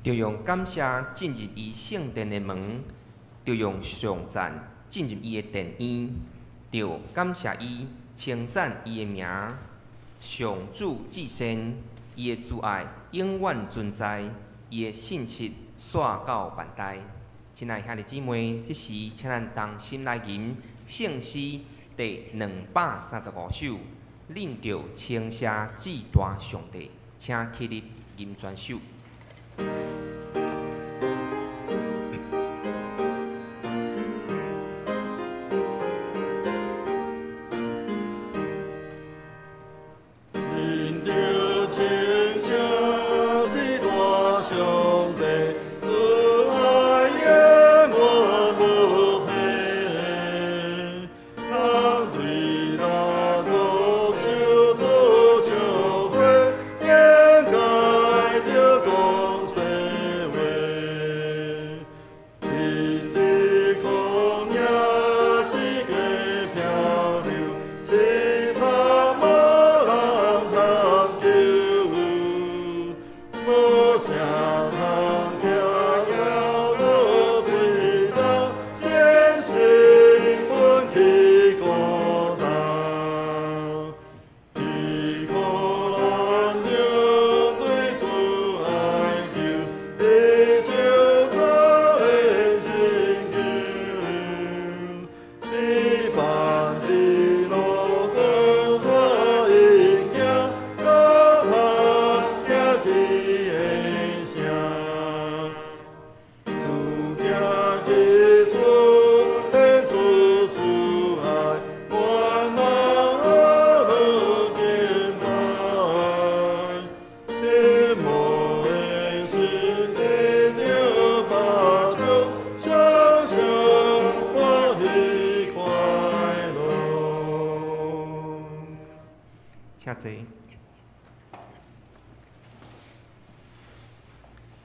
著用感謝進入伊聖殿的門，著用頌讚進入伊的殿院，著感謝伊，稱讚伊的名。上主至善，伊的慈愛永遠存在，伊的信實紲到萬代。親愛兄弟姊妹，這時請咱同心來吟聖詩第235首，恁著稱謝至大上帝，請起立吟全首。請坐。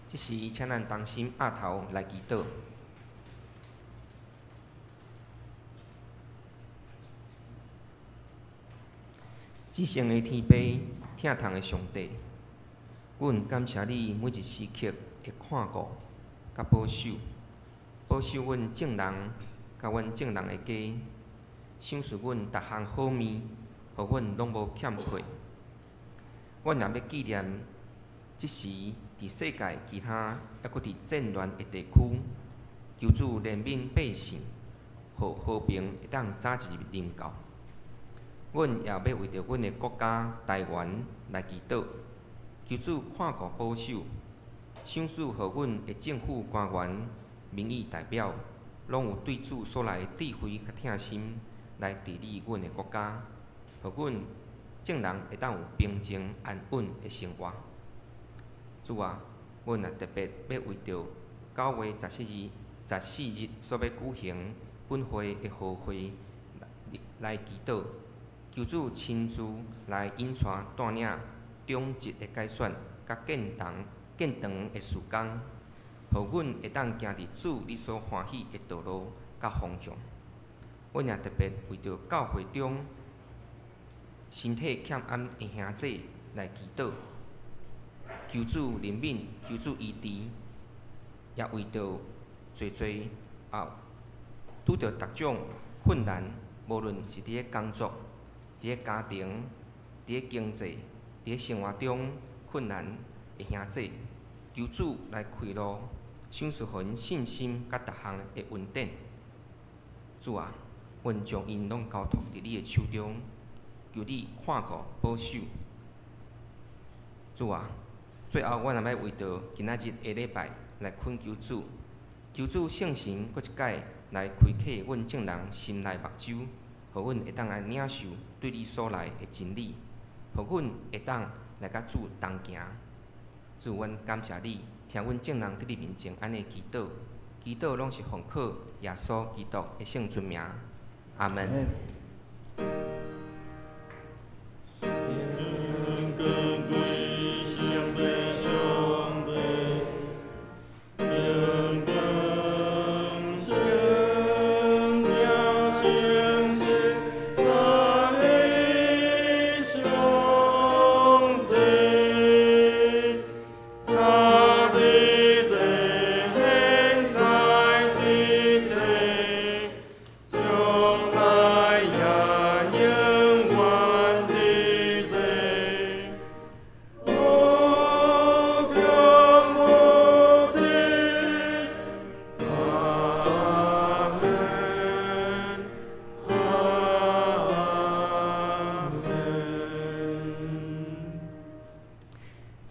這時，請咱同心徛頭來祈禱。至聖的天父，疼痛的上帝，阮感謝你每一時刻的看顧、佮保守，保守阮眾人、佮阮眾人的家，賞賜阮逐項好物，予阮攏無欠缺。阮也欲紀念這時佇世界其他猶閣佇戰亂的地區，求主憐憫百姓，予和平會當早一日臨到。阮也欲為著阮的國家台灣來祈禱，求主看顧保守，賞賜予阮的政府官員、民意代表，攏有對主所來的智慧佮疼心來治理阮的國家，予阮眾人會當有平靜安穩的生活。主啊，阮也特別欲為著9月14日所欲舉行本會的和會來祈禱，求主親自來引帶帶領長執的改選佮建堂建堂的事工，予阮會當行佇主你所歡喜的道路佮方向。阮也特別為著教會中身體欠安的兄弟來祈禱，求主憐憫，求主醫治，也為著濟濟啊拄著逐種困難，無論是佇咧工作、佇咧家庭、佇咧經濟、佇咧生活中困難的兄弟，求主來開路，賞賜予𪜶信心佮逐項的恩典。主啊，阮將𪜶攏交託佇你的手中，求你看顧保守。主啊，最後阮也欲為著今仔日的禮拜來懇求主，求主聖神閣一擺來開啟阮眾人心內目睭，予阮會當來領受對你所來的真理，予阮會當來佮主同行。主，阮感謝你，聽阮眾人佇你面前按呢祈禱，祈禱攏是奉靠耶穌基督的聖尊名。阿門。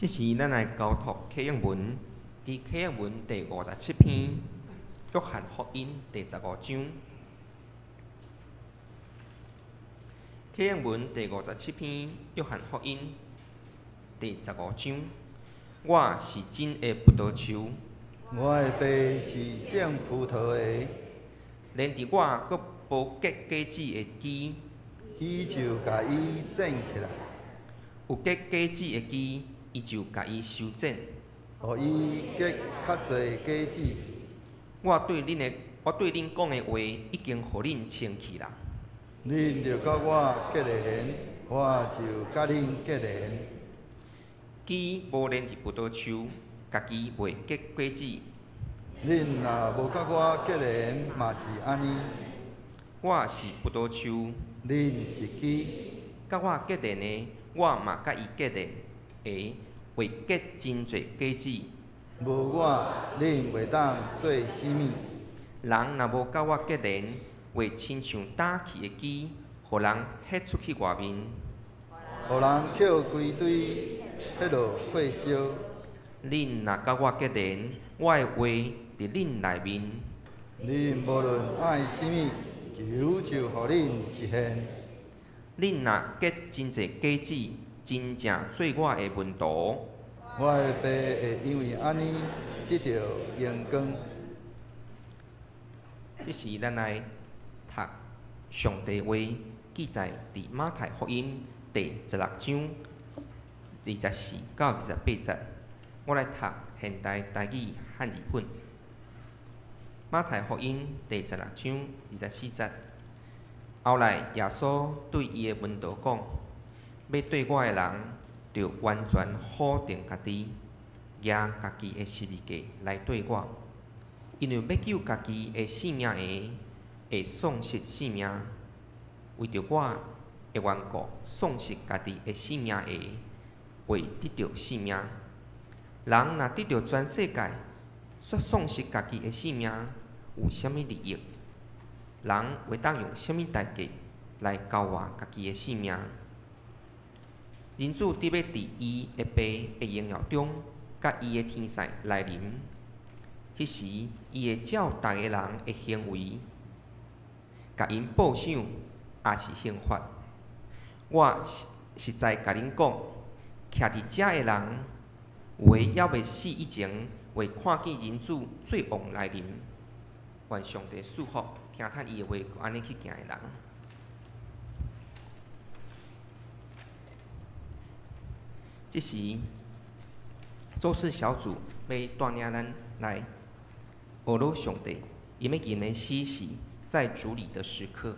這時，咱來交託啟應文，佇啟應文第57篇，約翰福音第15章。啟應文第五十七篇，約翰福音第十五章。我是真的葡萄樹，我的爸是種葡萄的。連佇我閣無結果子的枝，伊就共伊剪起來；有結果子的枝，伊就共伊修剪，予伊結較濟果子。我對恁講的話，已經予恁清氣啦。恁著佮我結連，我就佮恁結連。枝無連佇葡萄樹，家己袂結果子。恁若無佮我結連，嘛是按呢。我是葡萄樹，恁是枝。佮我結連的，我嘛佮伊結連，會會結真濟果子。無我，恁袂當做啥物。人若無佮我結連，會親像焦去的枝，予人彼出去外面，予人抾規堆彼落火燒。恁若佮我結連，我的話佇恁內面。恁無論愛啥物，求就予恁實現。恁若結真濟果子，真正做我的門徒。我的爸會因為按呢得著榮光。這時，咱來讀上帝話，記載佇馬太福音第16章24到28節。我來讀現代台語漢字本。馬太福音第十六章二十四節。後來，耶穌對伊的門徒講：欲綴我的人，著完全否定家己，舉家己的十字架來綴我。因為欲救家己的性命的，會喪失性命；為著我的緣故，喪失家己的性命的，會得著性命。人若得著全世界，卻喪失家己的性命，有啥物利益？人會當用啥物代價來交換家己的性命？人子得欲佇伊的爸的榮耀中，佮伊的天使來臨，彼時伊會照逐個人的行為，共𪜶報賞，抑是刑罰。我實在共恁講，徛佇遮的人，有的猶未死以前，未看見人子做王來臨。願上帝賜福，聽趁伊的話，閣按呢去行的人。這時，周四小組欲帶領咱來學老上帝，𪜶欲吟的詩是在主裡的時刻。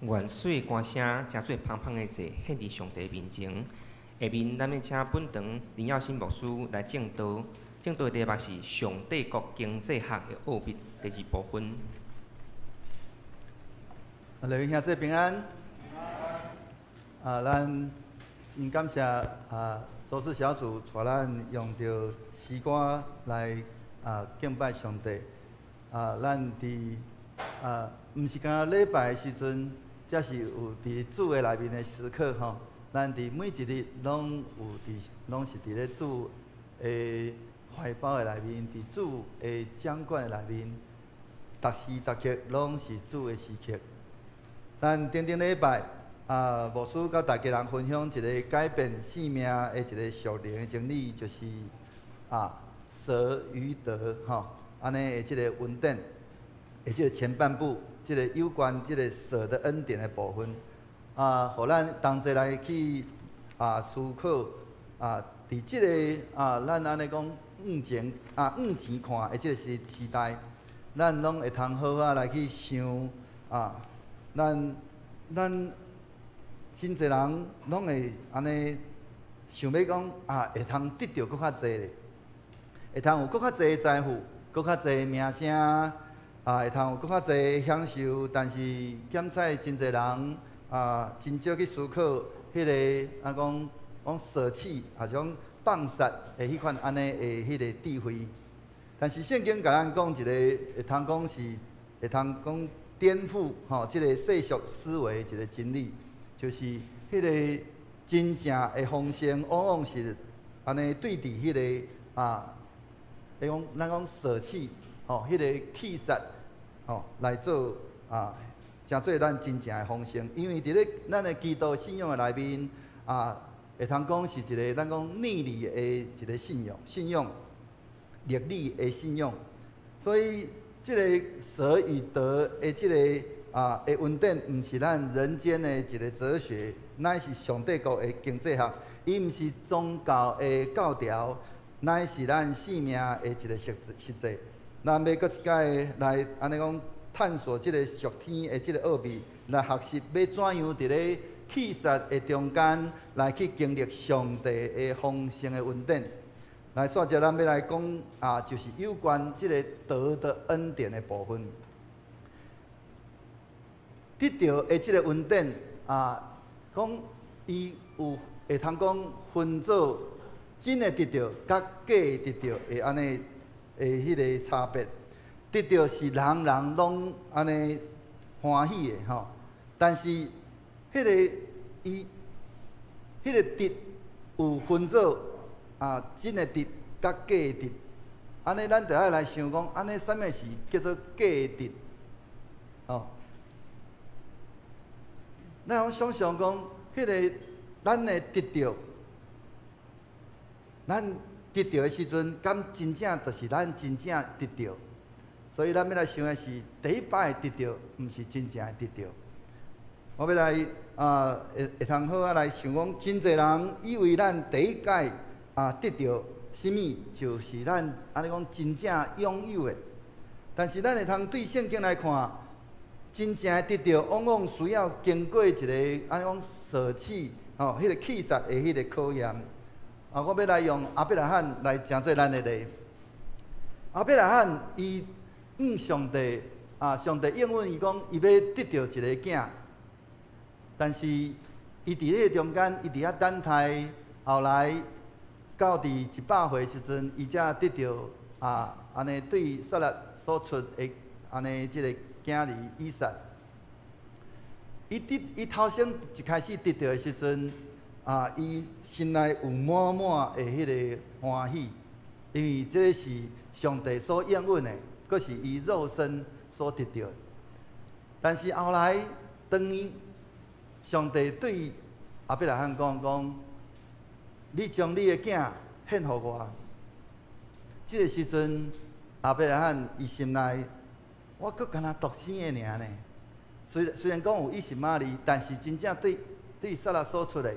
願細歌聲成做芳芳的祭，獻佇上帝面前。下面咱欲請本堂林耀新牧師來證道，證道的題目是《上帝國經濟學的奧秘》第二部分。各位兄弟平安。啊，咱真感謝啊，周四小組帶咱用著詩歌來敬拜上帝。啊，咱佇毋是干焦禮拜的時陣，才是有佇主的內面的時刻吼。咱佇每一日攏有佇，攏是佇咧主的懷抱的內面，佇主的掌管的內面，逐時逐刻攏是主的時刻。咱頂頂禮拜啊，牧師佮大家人分享一个改變生命的一个屬靈的真理，就是捨與得吼，按呢的這个恩典的這个前半部，這个有關這个捨的恩典的部分，予咱同齊來去思考啊，佇這个咱按呢講向前看的這个時代，咱攏會通好好來去想啊，咱真濟人攏會按呢想欲講啊，會通得著閣較濟咧，會通有閣較濟的財富，閣較濟名聲，會通有閣較濟享受，但是檢採真濟人啊，真少去思考彼个講捨棄，抑是講放殺的彼款按呢的彼个智慧。但是聖經共咱講一个會通講是會通講顛覆吼，這个世俗思維一个真理，就是彼个真正的豐盛，往往是按呢對佇彼个你講咱講捨棄吼，彼个棄殺吼來做成做咱真正的豐盛。因為佇咧咱的基督信仰的內面啊，會通講是一個咱講逆理的一個信仰，信仰逆理的信仰。所以這個捨與得的這个的恩典，毋是咱人間的一個哲學，乃是上帝國的經濟學。伊毋是宗教的教條，乃是咱生命的一個實際。咱欲閣一擺來按呢講探索這個屬天的這个奧秘，來學習欲怎樣佇咧棄殺的中間來去經歷上帝的豐盛的恩典。來，煞接咱欲來講啊，就是有關這个得的恩典的部分。得著的這个恩典啊，講伊有會通講分做真的得著佮假的得著的按呢的彼个差別。得著是人人攏按呢歡喜的吼，但是彼个伊彼个得有分做真的得佮假的得，按呢咱著愛來想講，按呢啥物是叫做假的得？吼，咱通想像講，彼个咱的得著，咱得著的時陣，敢真正就是咱真正得著？所以咱欲來想的是，第一擺得著，毋是真正的得著。我欲來會通好好來想講，真濟人以為咱第一擺得著啥物，就是咱按呢講真正擁有的。但是咱會通對聖經來看，真正的得著，往往需要經過一个按呢講捨棄，吼，彼个棄殺的彼个考驗。我欲來用亞伯拉罕來成做咱的例。亞伯拉罕伊向上帝啊，上帝應允伊講，伊欲得著一个囝，但是伊佇彼个中間，伊佇遐等待，後來到佇100歲時陣，伊才得著按呢對撒拉所出的按呢這个囝兒以撒。伊得伊頭先一開始得著的時陣，伊心內有滿滿的彼个歡喜，因為這个是上帝所應允的，閣是伊肉身所得著的。但是後來，當伊上帝對亞伯拉罕講講，你將你的囝獻予我。這个時陣，亞伯拉罕伊心內，我閣干焦獨生的爾呢。雖然講有以實瑪利，但是真正對撒拉所出的，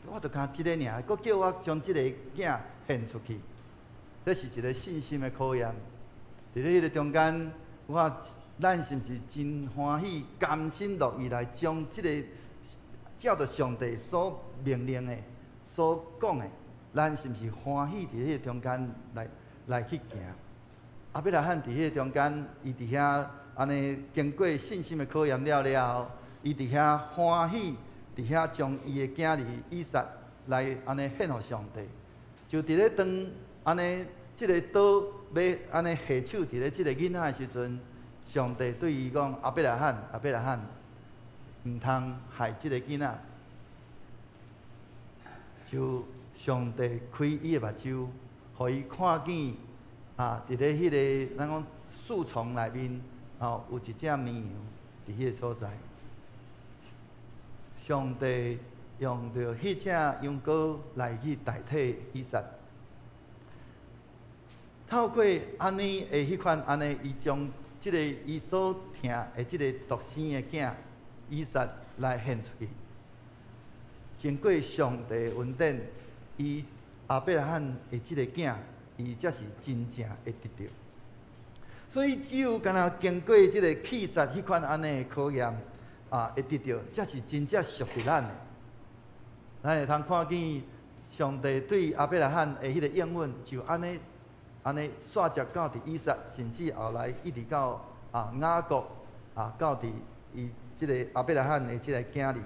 我就干焦這个爾，閣叫我將這个囝獻出去，這是一个信心的考驗。佇咧彼个中間，我咱是毋是真歡喜、甘心樂意來將這個照著上帝所命令的、所講的，咱是毋是歡喜佇彼個中間來去行？亞伯拉罕佇彼個中間，伊佇遐按呢經過信心的考驗了了後，伊佇遐歡喜，佇遐將伊的囝兒以撒來按呢獻予上帝。就佇咧當按呢這个刀欲按呢下手佇咧這个囡仔的時陣，上帝對伊講：亞伯拉罕，亞伯拉罕，毋通害這个囡仔。就上帝開伊的目睭，予伊看見啊，佇咧彼个咱講樹叢內面，吼，有一隻綿羊佇彼个所在。上帝用著彼隻羊羔來去代替以撒。透過按呢的彼款按呢，伊將這个伊所疼的這个獨生的囝以撒來獻出去。經過上帝恩典，伊亞伯拉罕的這个囝，伊才是真正會得著。所以只有干焦經過這个去殺彼款按呢的考驗，啊，會得著，才是真正屬佇咱的。咱會通看見上帝對亞伯拉罕的彼个應允，就按呢按呢紲接到佇以撒，甚至後來一直到啊雅各啊，到佇伊這個亞伯拉罕的這个囝兒。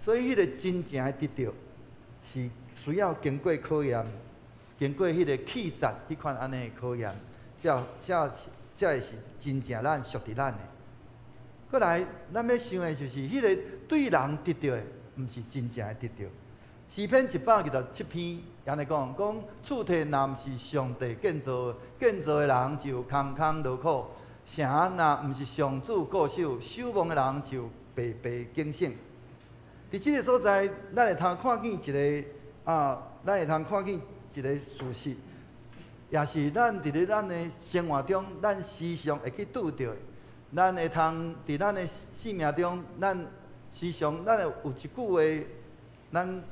所以，彼个真正的得著，是需要經過考驗，經過彼個去殺彼款按呢的考驗，才會是真正咱屬佇咱的。過來，咱欲想的就是，彼个對人得著的，毋是真正的得著。詩篇127篇，按呢講，講厝體若毋是上帝建造，建造的人就空空勞苦；城若毋是上主固守，守望的人就白白警醒。佇這个所在，咱會通看見一个啊，咱會通看見一个事實，也是咱佇咧咱的生活中，咱時常會去拄著的。咱會通佇咱的生命中，咱時常咱會有一句話，咱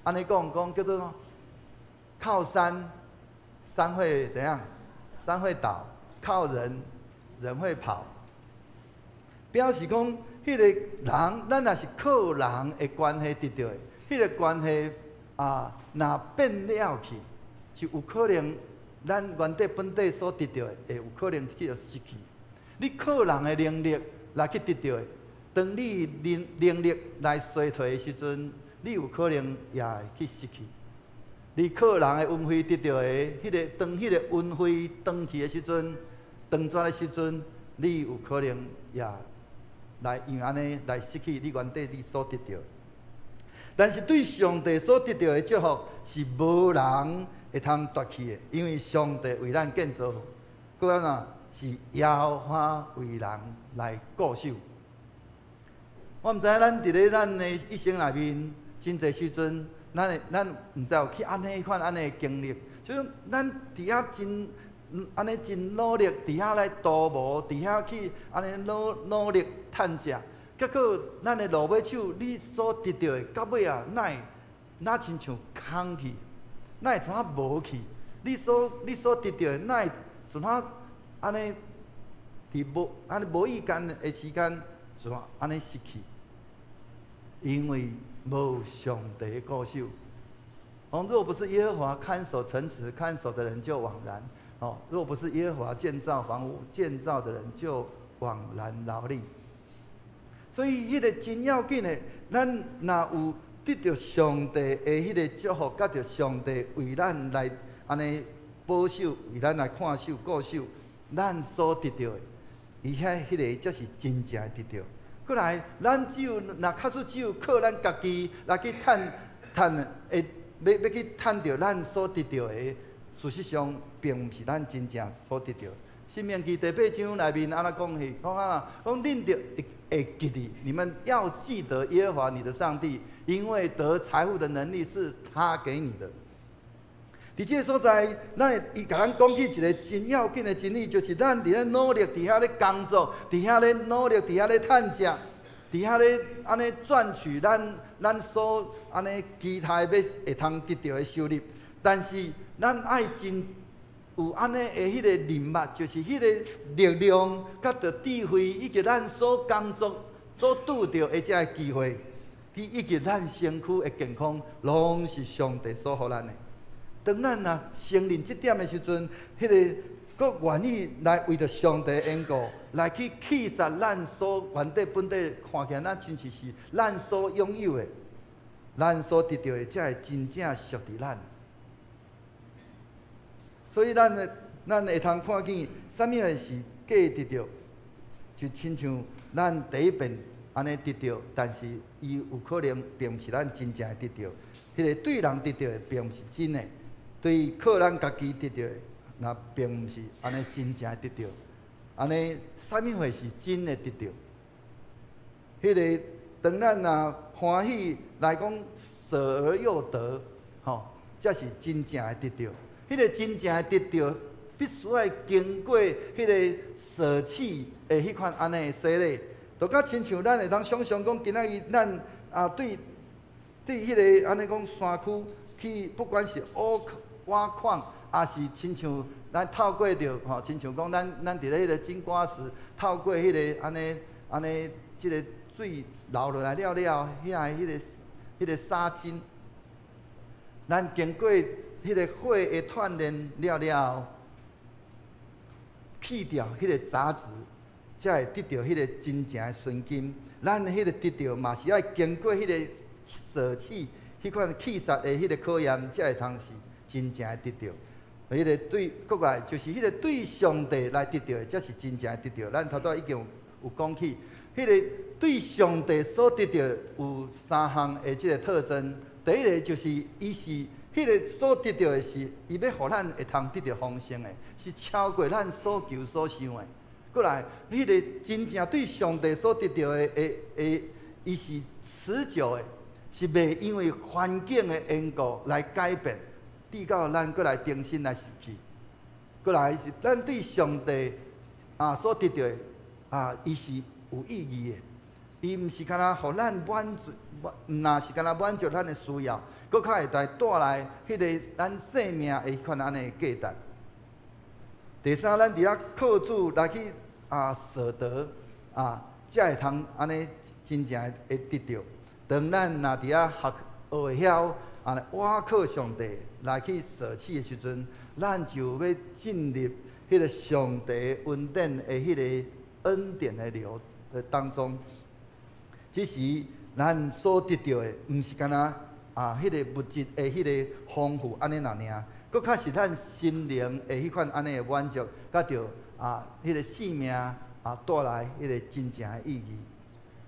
按呢講講叫做靠山，山會怎樣？山會倒；靠人，人會跑。表示講，彼个人，咱若是靠人的關係得著的，彼个關係啊，若變了去，就有可能咱原底本底所得著的，會有可能去予失去。你靠人的能力來去得著的，當你能力來衰退的時陣，你有可能也會去失去。你靠人的恩惠得著的，彼个當彼個恩惠斷去的時陣，斷絕的時陣，你有可能也來因為按呢來失去你原底你所得著。但是對上帝所得著的祝福是無人會通奪去的，因為上帝為咱建造，閣按怎是耶和華為人來固守。我毋知影咱佇咧咱的一生內面，真濟時陣，咱毋知有去按呢款按呢的經歷，就是咱佇遐真按呢真努力，佇遐來圖謀，佇遐去按呢努努力趁食，結果咱的落尾手，你所得著的，到尾啊，哪會哪親像空去，哪會怎啊無去？你所得著的，哪會怎啊按呢？佇無按呢無意間的時間，怎啊按呢失去？因為無上帝的固守。哦，若不是耶和華看守城池，看守的人就枉然。哦，若不是耶和華建造房屋，建造的人就枉然勞力。所以，彼个真要緊的，咱若有得著上帝的彼个祝福，佮著上帝為咱來按呢保守，為咱來看守、固守，咱所得著的，伊遐彼个才是真正的得著。過來，咱只有若確實只有靠咱家己來去趁趁，會欲去趁著咱所得著的，事實上並毋是咱真正所得著。申命記第八章內面按怎講去？講啊，講恁著會記得，你們要記得耶和華你的上帝，因為得財富的能力是他給你的。佇這个所在，咱伊共咱講起一个真要緊的真理，就是咱佇咧努力，佇遐咧工作，佇遐咧努力，佇遐咧趁食，佇遐咧按呢賺取咱所按呢期待欲會通得著的收入。但是咱愛真有按呢的彼个人脈，就是彼个力量，佮著智慧，以及咱所工作所拄著的這个機會，以及咱身軀的健康，攏是上帝所予咱的。當咱若承認這點的時陣，彼個閣願意來為著上帝的緣故，來去棄殺咱所原底本底看起來咱親像是咱所擁有的，咱所得著的，才會真正屬佇咱。所以咱會通看見，啥物是假得著，就親像咱第一遍按呢得著，但是伊有可能並毋是咱真正的得著。彼個對人得著的並毋是真的，對靠咱家己得著的，那並毋是按呢真正的得著。按呢，啥物貨是真的得著？彼個當咱若歡喜來講捨而又得，吼，才是真正的得著。彼個真正的得著，必須愛經過彼個捨棄的彼款按呢的洗禮，就佮親像咱會當想像講，今仔日咱啊對對彼個按呢講山區去，不管是挖挖礦，抑是親像咱透過著吼，親像講咱佇咧彼個金瓜石透過彼個按呢按呢，這個水流落來了了後，遐个彼個沙金，咱經過彼個火的鍛鍊了了後，去掉彼個雜質，才會得著彼個真正的純金。咱彼個得著嘛是愛經過彼個捨棄、彼款棄殺的彼個考驗，才會通是真正的得著。彼個對，閣來就是彼個對上帝來得著的，才是真正的得著。咱頭拄仔已經有講起，彼個對上帝所得著有三項的這個特徵。第一個就是伊是彼個所得著的是，伊欲予咱會通得著豐盛的，是超過咱所求所想的。閣來，彼個真正對上帝所得著的，伊是持久的，是袂因為環境的緣故來改變，直到咱閣來重新來失去。閣來是咱對上帝啊所得著的啊，伊是有意義的。伊毋是干焦予咱滿足，毋若是干焦滿足咱的需要，閣較會來帶來彼個咱生命的彼款按呢的價值。第三，咱佇遐靠主來去啊捨得啊，才會通按呢真正會得著。當咱若佇遐學學會曉按呢倚靠上帝來去捨棄的時陣，咱就欲進入彼個上帝恩典的彼個恩典的流的當中。這時，咱所得著的，毋是干焦啊，彼個物質的彼個豐富按呢爾，閣較是咱心靈的彼款按呢的滿足，佮著啊，彼個生命啊帶來彼個真正的意義。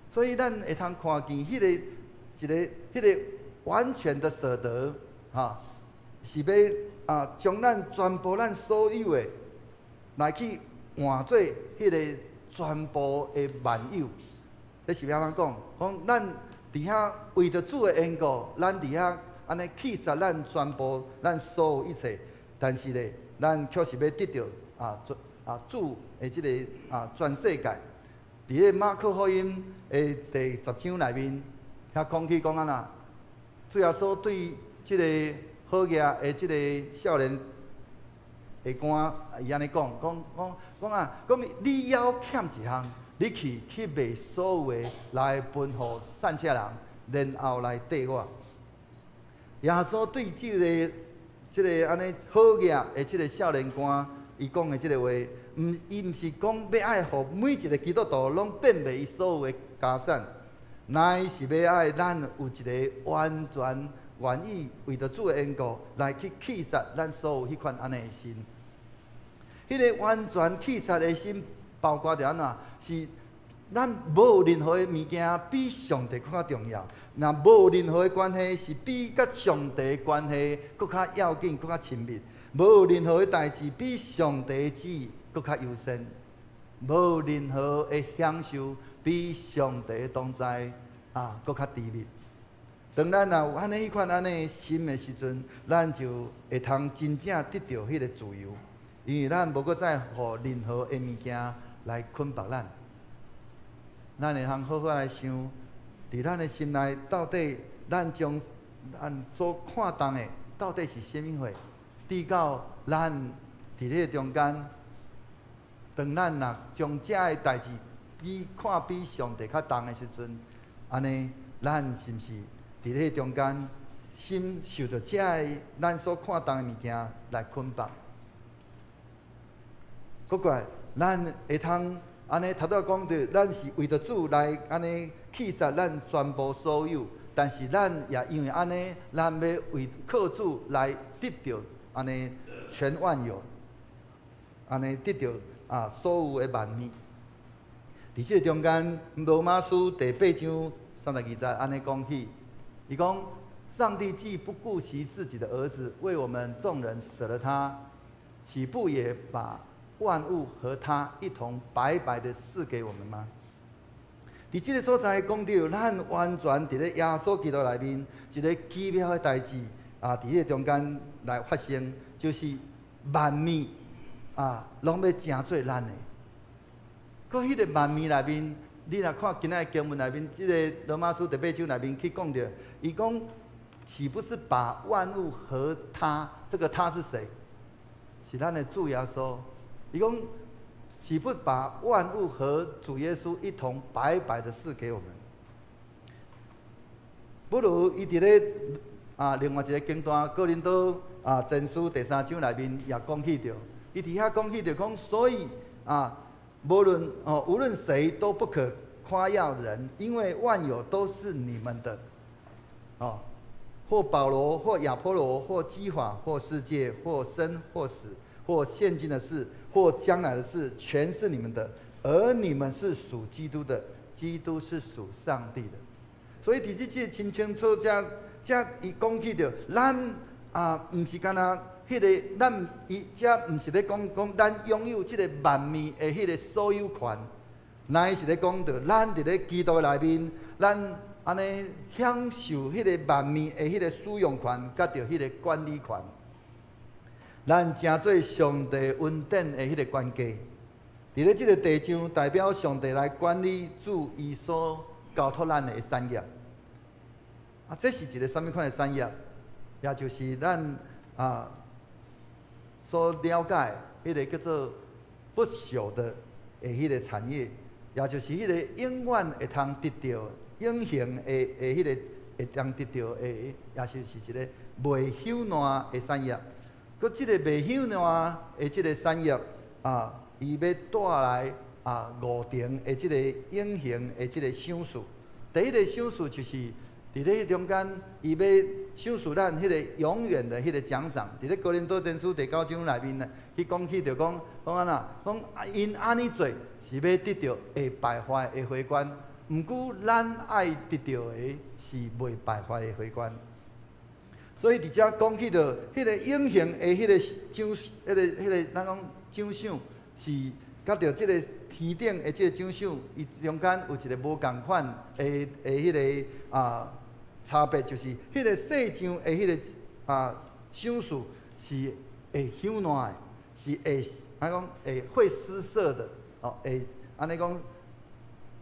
所以，咱會通看見彼個一個彼個完全的捨得，哈，是欲啊將咱全部咱所有的來去換做彼個全部的萬有。這是欲按怎講？講咱佇遐為著主的緣故，咱佇遐按呢棄殺咱全部咱所有一切，但是咧，咱卻是欲得著啊啊主的這個啊全世界。佇咧馬可福音的第十章內面，遐講起講按怎？主耶穌對這個好額的這個少年的官，伊按呢講，講講講啊，講你猶欠一項。你去去賣所有的來分予散赤人，然後來綴我。耶穌對這個按呢好額的這個少年官，伊講的這個話，毋伊毋是講欲愛予每一個基督徒攏變賣伊所有的家產，乃是欲愛咱有一個完全願意為著主的緣故來去棄殺咱所有彼款按呢的心。彼個完全棄殺的心，包括著按怎？是咱無任何的物件比上帝閣較重要，若無任何的關係是比佮上帝的關係閣較要緊、閣較親密。無任何的代誌比上帝的旨意閣較優先。無任何的享受比上帝的同在啊閣較甜蜜。當咱若有按呢彼款按呢心的時陣，咱就會通真正得著彼個自由，因為咱無閣再予任何的物件來捆綁咱。咱會通好好來想，佇咱的心內到底，咱將咱所看重的到底是啥物貨？直到咱佇彼个中間，當咱若將這个代誌比看比上帝較重的時陣，按呢，咱是毋是佇彼個中間心受著這个咱所看重的物件來捆綁？閣過來，咱會通按呢頭拄仔講著，咱是為著主來按呢棄殺咱全部所有，但是咱也因為按呢，咱欲為靠主來得著按呢全萬有，按呢得著啊所有的萬物。佇這個中間，羅馬書第八章三十二節按呢講起，伊講上帝既不顧惜自己的兒子，為我們眾人捨了他，豈不也把萬物和他一同白白的賜給我們嗎？佇這個所在講著，咱完全佇咧耶穌基督內面，一个奇妙的代誌啊，佇這個中間來發生，就是萬物啊，攏欲成做咱的。閣彼个萬物內面，你若看今仔的經文內面，這个羅馬書第八章內面去講著，伊講豈不是把萬物和他？這個他是誰？是咱的主耶穌。伊講，豈不把萬物和主耶穌一同白白的賜給我們？保羅伊佇咧啊，另外一个經段，哥林多啊前書第三章內面也講起著，伊佇遐講起著講，所以啊，無論哦，無論誰都不可誇耀人，因為萬有都是你們的，哦，或保羅，或亞波羅，或磯法，或世界，或生或死，或現今的事，或將來的事，全是你們的，而你們是屬基督的，基督是屬上帝的。所以佇這節真清楚，遮遮伊講起著，咱啊，毋是干焦彼个，咱伊遮毋是咧講講咱擁有這个萬物的彼个所有權，乃是咧講著咱佇咧基督內面，咱按呢享受彼个萬物的彼个使用權，佮著彼个管理權。咱成做上帝恩典的彼个管家，佇咧這个地上代表上帝來管理主伊所交託咱的產業。啊，這是一个啥物款的產業？也就是咱啊所了解彼个叫做不朽的的彼个產業，也就是彼个永遠會通得著、永恆的的彼个會通得著的，也是是一个袂朽爛的產業。閣這個袂朽爛的這个產業啊，伊欲帶來啊五重的這个永恆的這个賞賜。第一个賞賜就是佇咧彼中間，伊欲賞賜咱彼个永遠的彼个獎賞。佇咧哥林多前書第九章內面呢，去講起著講講按怎，講𪜶按呢做是欲得著會敗壞的花冠，毋過咱愛得著的是袂敗壞的花冠。所以佇遮講起著，彼个永恆的彼个獎，彼个彼个咱講獎賞是佮著這个天頂的這个獎賞，伊中間有一个無仝款的的彼个啊差別，就是彼个世上的彼个啊賞賜是會朽爛的，是會按怎講會會失色的，哦，會按呢講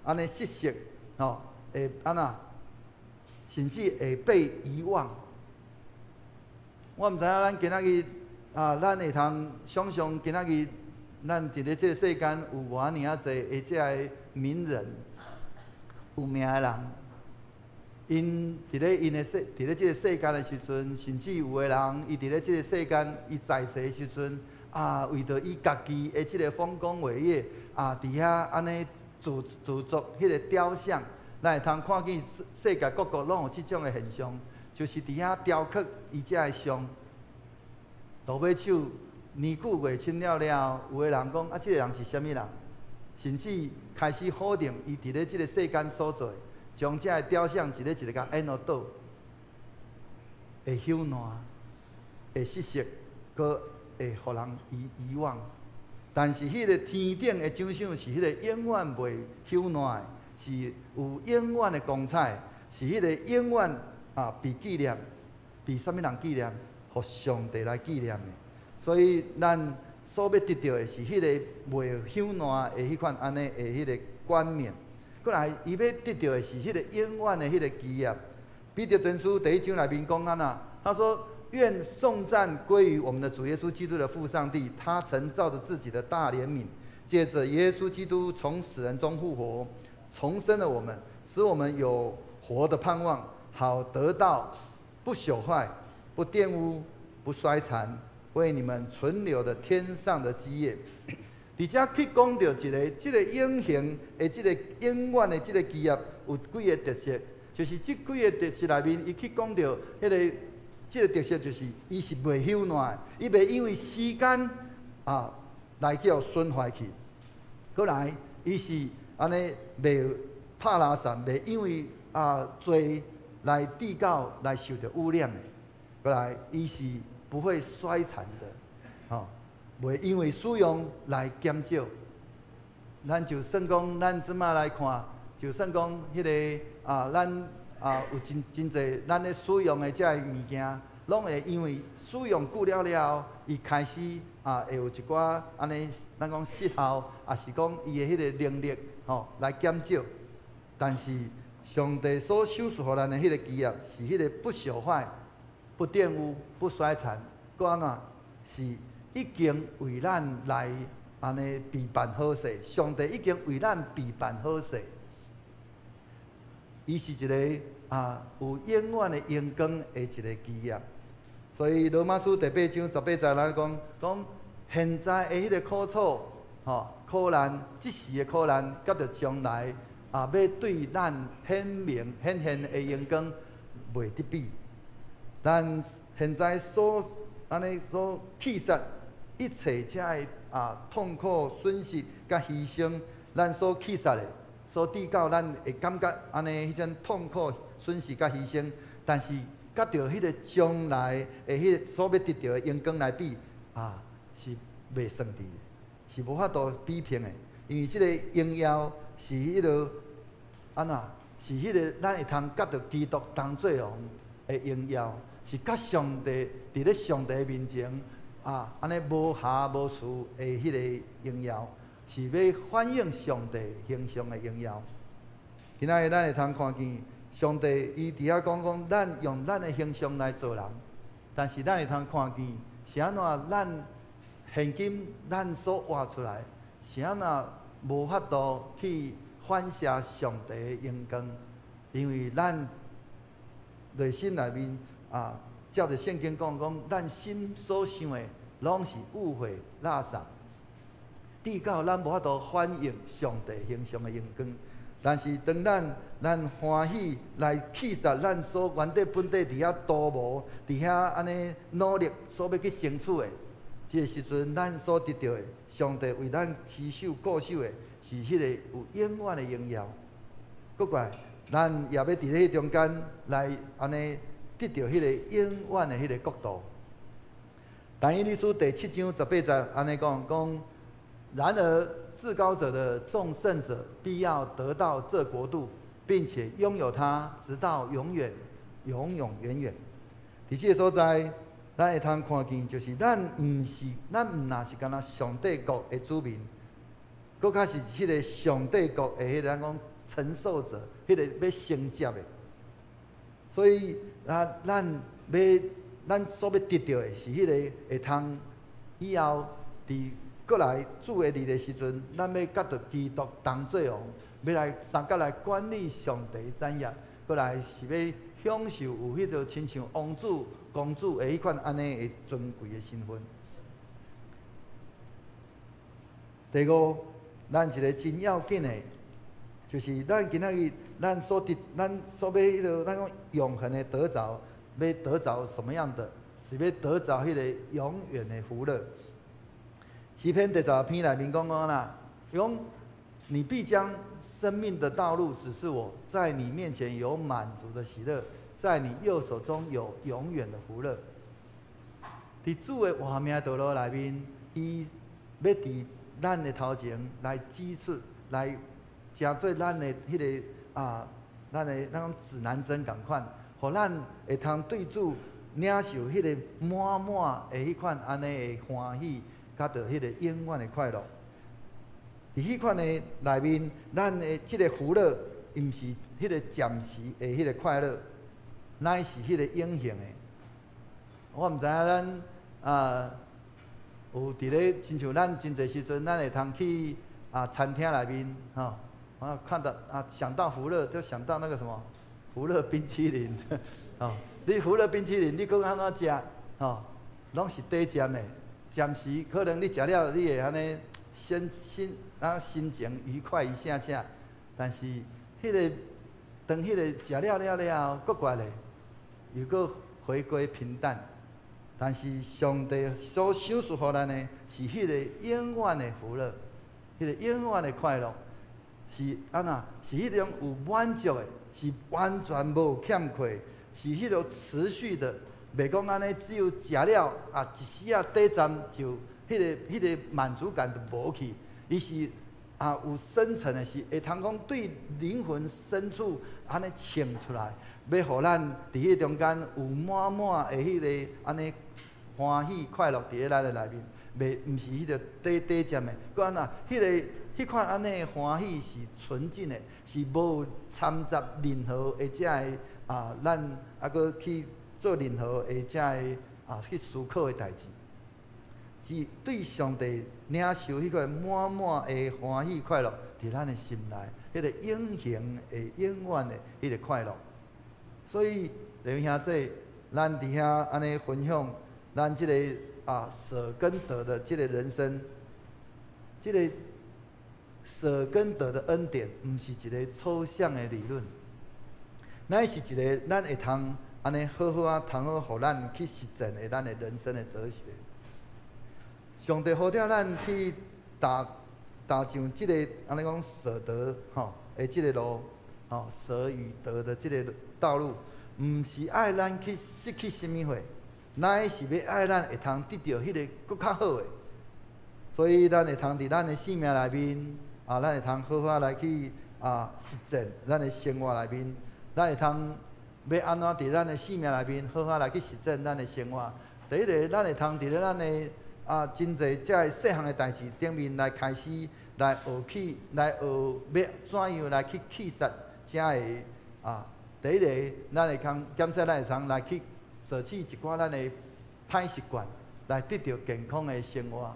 按呢失色，哦，會按怎，甚至會被遺忘。我毋知影咱今仔日啊，咱會通想像今仔日咱佇咧這个世間有偌爾仔濟的這个名人、有名的人，𪜶佇咧𪜶的世，佇咧這个世間的時陣，甚至有的人，伊佇咧這个世間，伊在世的時陣，啊，為著伊家己的這个豐功偉業，啊，佇遐按呢製製作彼个雕像，咱會通看見世界各國攏有這種的現象。就是佇遐雕刻伊遮的像，落尾手年久月深了了後，有的人講啊，這个人是啥物人？甚至開始否定伊佇咧這个世間所做的，將這个雕像一个一个共按落倒，會朽爛，會失色，閣會予人遺遺忘。但是彼个天頂的獎賞是彼个永遠袂朽爛的，是有永遠的光彩，是彼個永遠啊被紀念，被啥物人紀念？予上帝來紀念的。所以咱所欲得著的是彼个袂朽爛的彼款按呢的彼个冠冕。閣來，伊欲得著的是彼个永遠的彼个基業。彼得前書第一章內面講按怎？他說：願頌讚歸於我們的主耶穌基督的父上帝，他曾照著自己的大憐憫，借著耶穌基督從死人中復活，重生了我們，使我們有活的盼望，好得到不朽壞、不玷污、不衰殘，為你們存留的天上的基業。佇遮去講著一个，這个永恆的、這个永遠的這个基業有幾个特色，就是這幾个特色內面，伊去講著彼个這个特色，就是伊是袂朽爛的，伊袂因為時間啊來去予損壞去。閣來，伊是按呢袂拍垃圾，袂因為啊罪來致到來受著污染的。閣來，伊是不會衰殘的，吼。袂因為使用來減少。咱就算講，咱這馬來看，就算講彼个啊，咱啊有真真濟咱咧使用的這个物件，攏會因為使用久了了後，伊開始啊會有一寡按呢，咱講失效，抑是講伊的彼个能力吼來減少。但是上帝所賞賜予咱的彼个基業，是彼个不朽壞、不玷污、不衰殘，閣按怎是已經為咱來按呢備辦好勢，上帝已經為咱備辦好勢。伊是一个啊有永遠的榮光的一個基業。所以羅馬書第八章十八節咱講講現在的彼个苦楚，吼苦難，這時的苦難，佮著將來啊欲對咱顯明顯現的榮光袂得比。咱現在所按呢所棄殺一切這个啊痛苦、損失佮犧牲，咱所棄殺的，所致到咱會感覺按呢彼種痛苦、損失佮犧牲，但是佮著彼个將來的彼个所欲得著的榮光來比，啊是袂算佇的，是無法度比拼的。因為這个榮耀是彼个按怎？是彼个咱會通佮著基督同做王的榮耀，是佮上帝佇咧上帝面前啊，按呢無瑕無疵的彼个榮耀，是欲反映上帝形象的榮耀。今仔日咱會通看見上帝伊佇遐講講，咱用咱的形象來造人，但是咱會通看見是按怎咱現今咱所活出來，是按怎無法度去反射上帝的榮光，因為咱內心內面啊，照著聖經講講，咱心所想的攏是污穢垃圾，致到咱無法度反映上帝形象的榮光。但是當咱歡喜來棄殺咱所原底本底佇遐圖謀、佇遐按呢努力所欲去爭取的，這个時陣咱所得著的，上帝為咱持守固守的，是彼个有永遠的榮耀。閣過來，咱也欲佇咧彼中間來按呢得著彼个永遠的彼个國度。但以理書第七章十八節按呢講講，然而至高者的眾聖者必要得到這國度，並且擁有它，直到永遠、永永遠遠。佇這个所在，咱會通看見，就是咱毋是，咱毋若是干焦上帝國的子民，閣較是彼个上帝國的彼个咱講承受者，彼個欲承接的。所以，啊，咱所欲得著的是彼个會通以後佇閣來主的日的時陣，咱欲佮著基督同做王，欲來相佮來管理上帝產業，閣來是欲享受有彼个親像王子、公主的彼款按呢的尊貴的身份。第五，咱一个真要緊的，就是咱今仔日咱所得，咱所欲彼个咱講永恆的得著，欲得著什麼樣的？是欲得著彼個永遠的福樂。詩篇第十篇內面講講啦，伊講你必將生命的道路指示我，在你面前有滿足的喜樂，在你右手中有永遠的福樂。佇主的活命道路內面，伊欲佇咱的頭前來指出，來成做咱的彼个啊，咱的咱講指南針仝款，予咱會通對主領受彼个滿滿的彼款按呢的歡喜，佮著彼個永遠的快樂。佇彼款的內面，咱的這个福樂，毋是彼個暫時的彼個快樂，乃是彼個永恆的。我毋知影咱啊，有佇咧，親像咱真濟時陣，咱會通去啊餐廳內面，吼，啊看到啊想到福樂，就想到那個什麼福樂冰淇淋，吼，你福樂冰淇淋，你閣按怎食？吼，攏是短暫的，暫時可能你食了，你會按呢先心啊心情愉快一下下，但是彼個當彼個食了了了後，閣過來，又閣回歸平淡。但是上帝所賞賜予咱的，是彼個永遠的福樂，彼個永遠的快樂，是按怎？是彼種有滿足的，是完全無欠缺，是彼個持續的，袂講按呢只有食了啊一時仔短暫就彼個滿足感就無去，伊是啊有深層的，是會通講對靈魂深處按呢衝出來，欲予咱佇彼中間有滿滿的彼個按呢歡喜快樂佇咧咱的內面，袂毋是彼個短短暫的，閣按怎？彼個彼款按呢歡喜是純淨的，是無摻雜任何的這个啊，咱猶閣去做任何的這个啊去思考的代誌，是對上帝領受彼個滿滿的歡喜快樂，佇咱的心內，彼個永恆的、永遠的彼個快樂。所以，弟兄兄姊，咱佇遐按呢分享，咱這個啊捨跟得的這個人生，這個捨跟得的恩典，毋是一個抽象的理論，乃是一個咱會通按呢好好仔通好，予咱去實踐的咱的人生的哲學。上帝呼召咱去踏踏上這個按呢講捨得吼的這個路，吼捨與得的這個道路，毋是愛咱去失去啥物貨，乃是欲愛咱會通得著彼個閣較好的。所以咱會通佇咱的生命內面，啊，咱會通好好來去啊實踐咱的生活內面，咱會通欲按怎佇咱的生命內面好好來去實踐咱的生活。第一个，咱會通佇咧咱的啊真濟這个細項的代誌頂面來開始來學去來學欲怎樣來去棄殺這个啊。第一个，咱會通檢測，咱會通來去捨棄一寡咱的歹習慣，來得著健康的生活。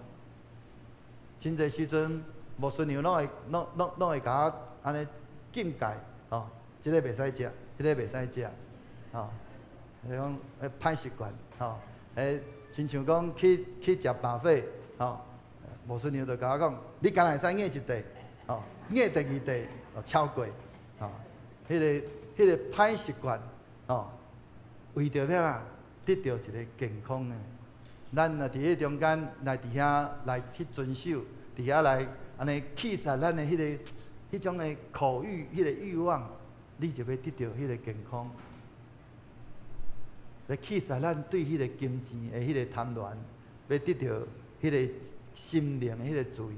真濟時陣，牧師娘攏會、攏、攏、攏會共我按呢警戒，吼，這个袂使食，彼个袂使食，吼，就是講歹習慣，吼，親像講去去食 buffet，吼，牧師娘就共我講，你敢若會使硬一塊，吼，硬第二塊，哦，超過，吼，彼个彼个歹習慣，吼，為著欲啊，得著一个健康的。咱若佇彼中間來佇遐來去遵守，佇遐來按呢棄殺咱的彼个彼種的口欲、彼个欲望，你就欲得著彼个健康。來棄殺咱對彼個金錢的彼個貪戀，欲得著彼個心靈的彼個自由。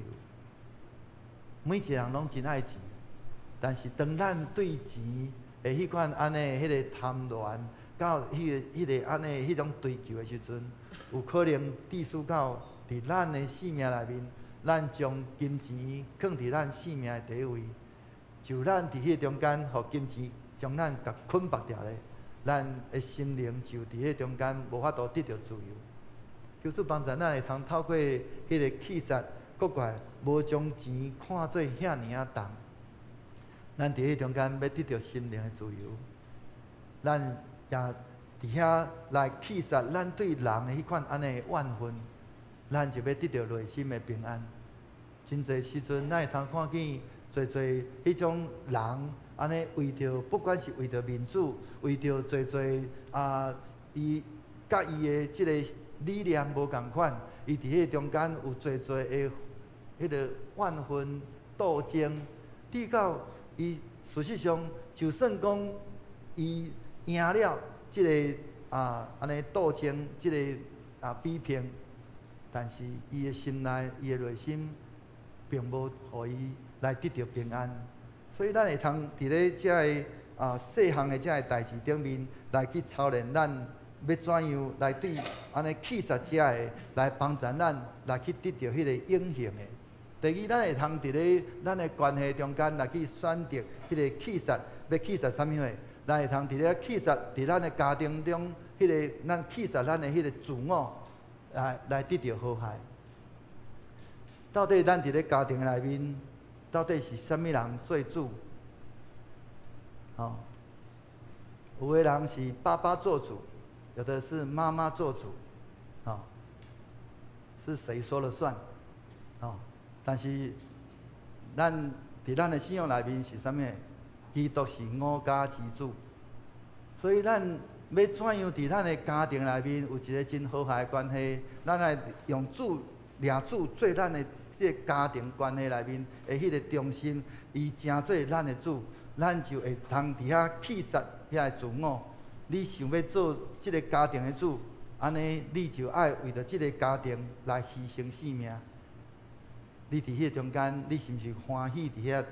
每一個人攏真愛錢，但是當咱對錢的彼款按呢彼個貪戀，到彼個彼個按呢彼種追求的時陣，有可能致使到佇咱的生命內面，咱將金錢囥佇咱生命的第一位，就咱佇彼個中間，予金錢將咱共捆綁牢咧，咱的心靈就佇彼個中間無法度得著自由。求主幫助咱會通透過彼個棄殺，閣過來無將錢看做遐爾仔重，咱佇彼個中間欲得著心靈的自由，咱也佇遐來棄殺咱對人的彼款按呢怨恨，咱就欲得著內心的平安。真濟時陣，咱會通看見濟濟彼種人按呢為著，不管是為著面子，為著濟濟啊，伊佮伊的這个理念無仝款，伊佇彼個中間有濟濟的彼个怨恨鬥爭，直到伊事實上就算講伊贏了這个啊，按呢鬥爭，這个啊比拼，但是伊的心內，伊的內心，並無予伊來得著平安。所以咱會通佇咧這个啊細項的這个代誌頂面來去操練咱欲怎樣來對按呢棄殺這个來幫助咱來去得著彼个永恆的。第二，咱會通佇咧咱的關係中間來去選擇彼個棄殺，欲棄殺啥物貨？咱會通佇咧棄殺佇咱的家庭中，彼彼个咱棄殺咱的彼個自我，來得著和諧。到底咱佇咧家庭內面，到底是啥物人做主？吼，有的人是爸爸做主，有的是媽媽做主，吼，是誰說了算？吼，但是咱佇咱的信仰內面是啥物？基督是五家之主，所以咱欲怎樣佇咱的家庭內面有一个真和諧的關係，咱愛用主掠主做咱的這個家庭關係內面的彼個中心，伊成做咱的主，咱就會通佇遐棄殺遐个自我。你想欲做這个家庭的主，按呢你就愛為著這个家庭來犧牲性命。你佇彼个中間，你是毋是歡喜佇遐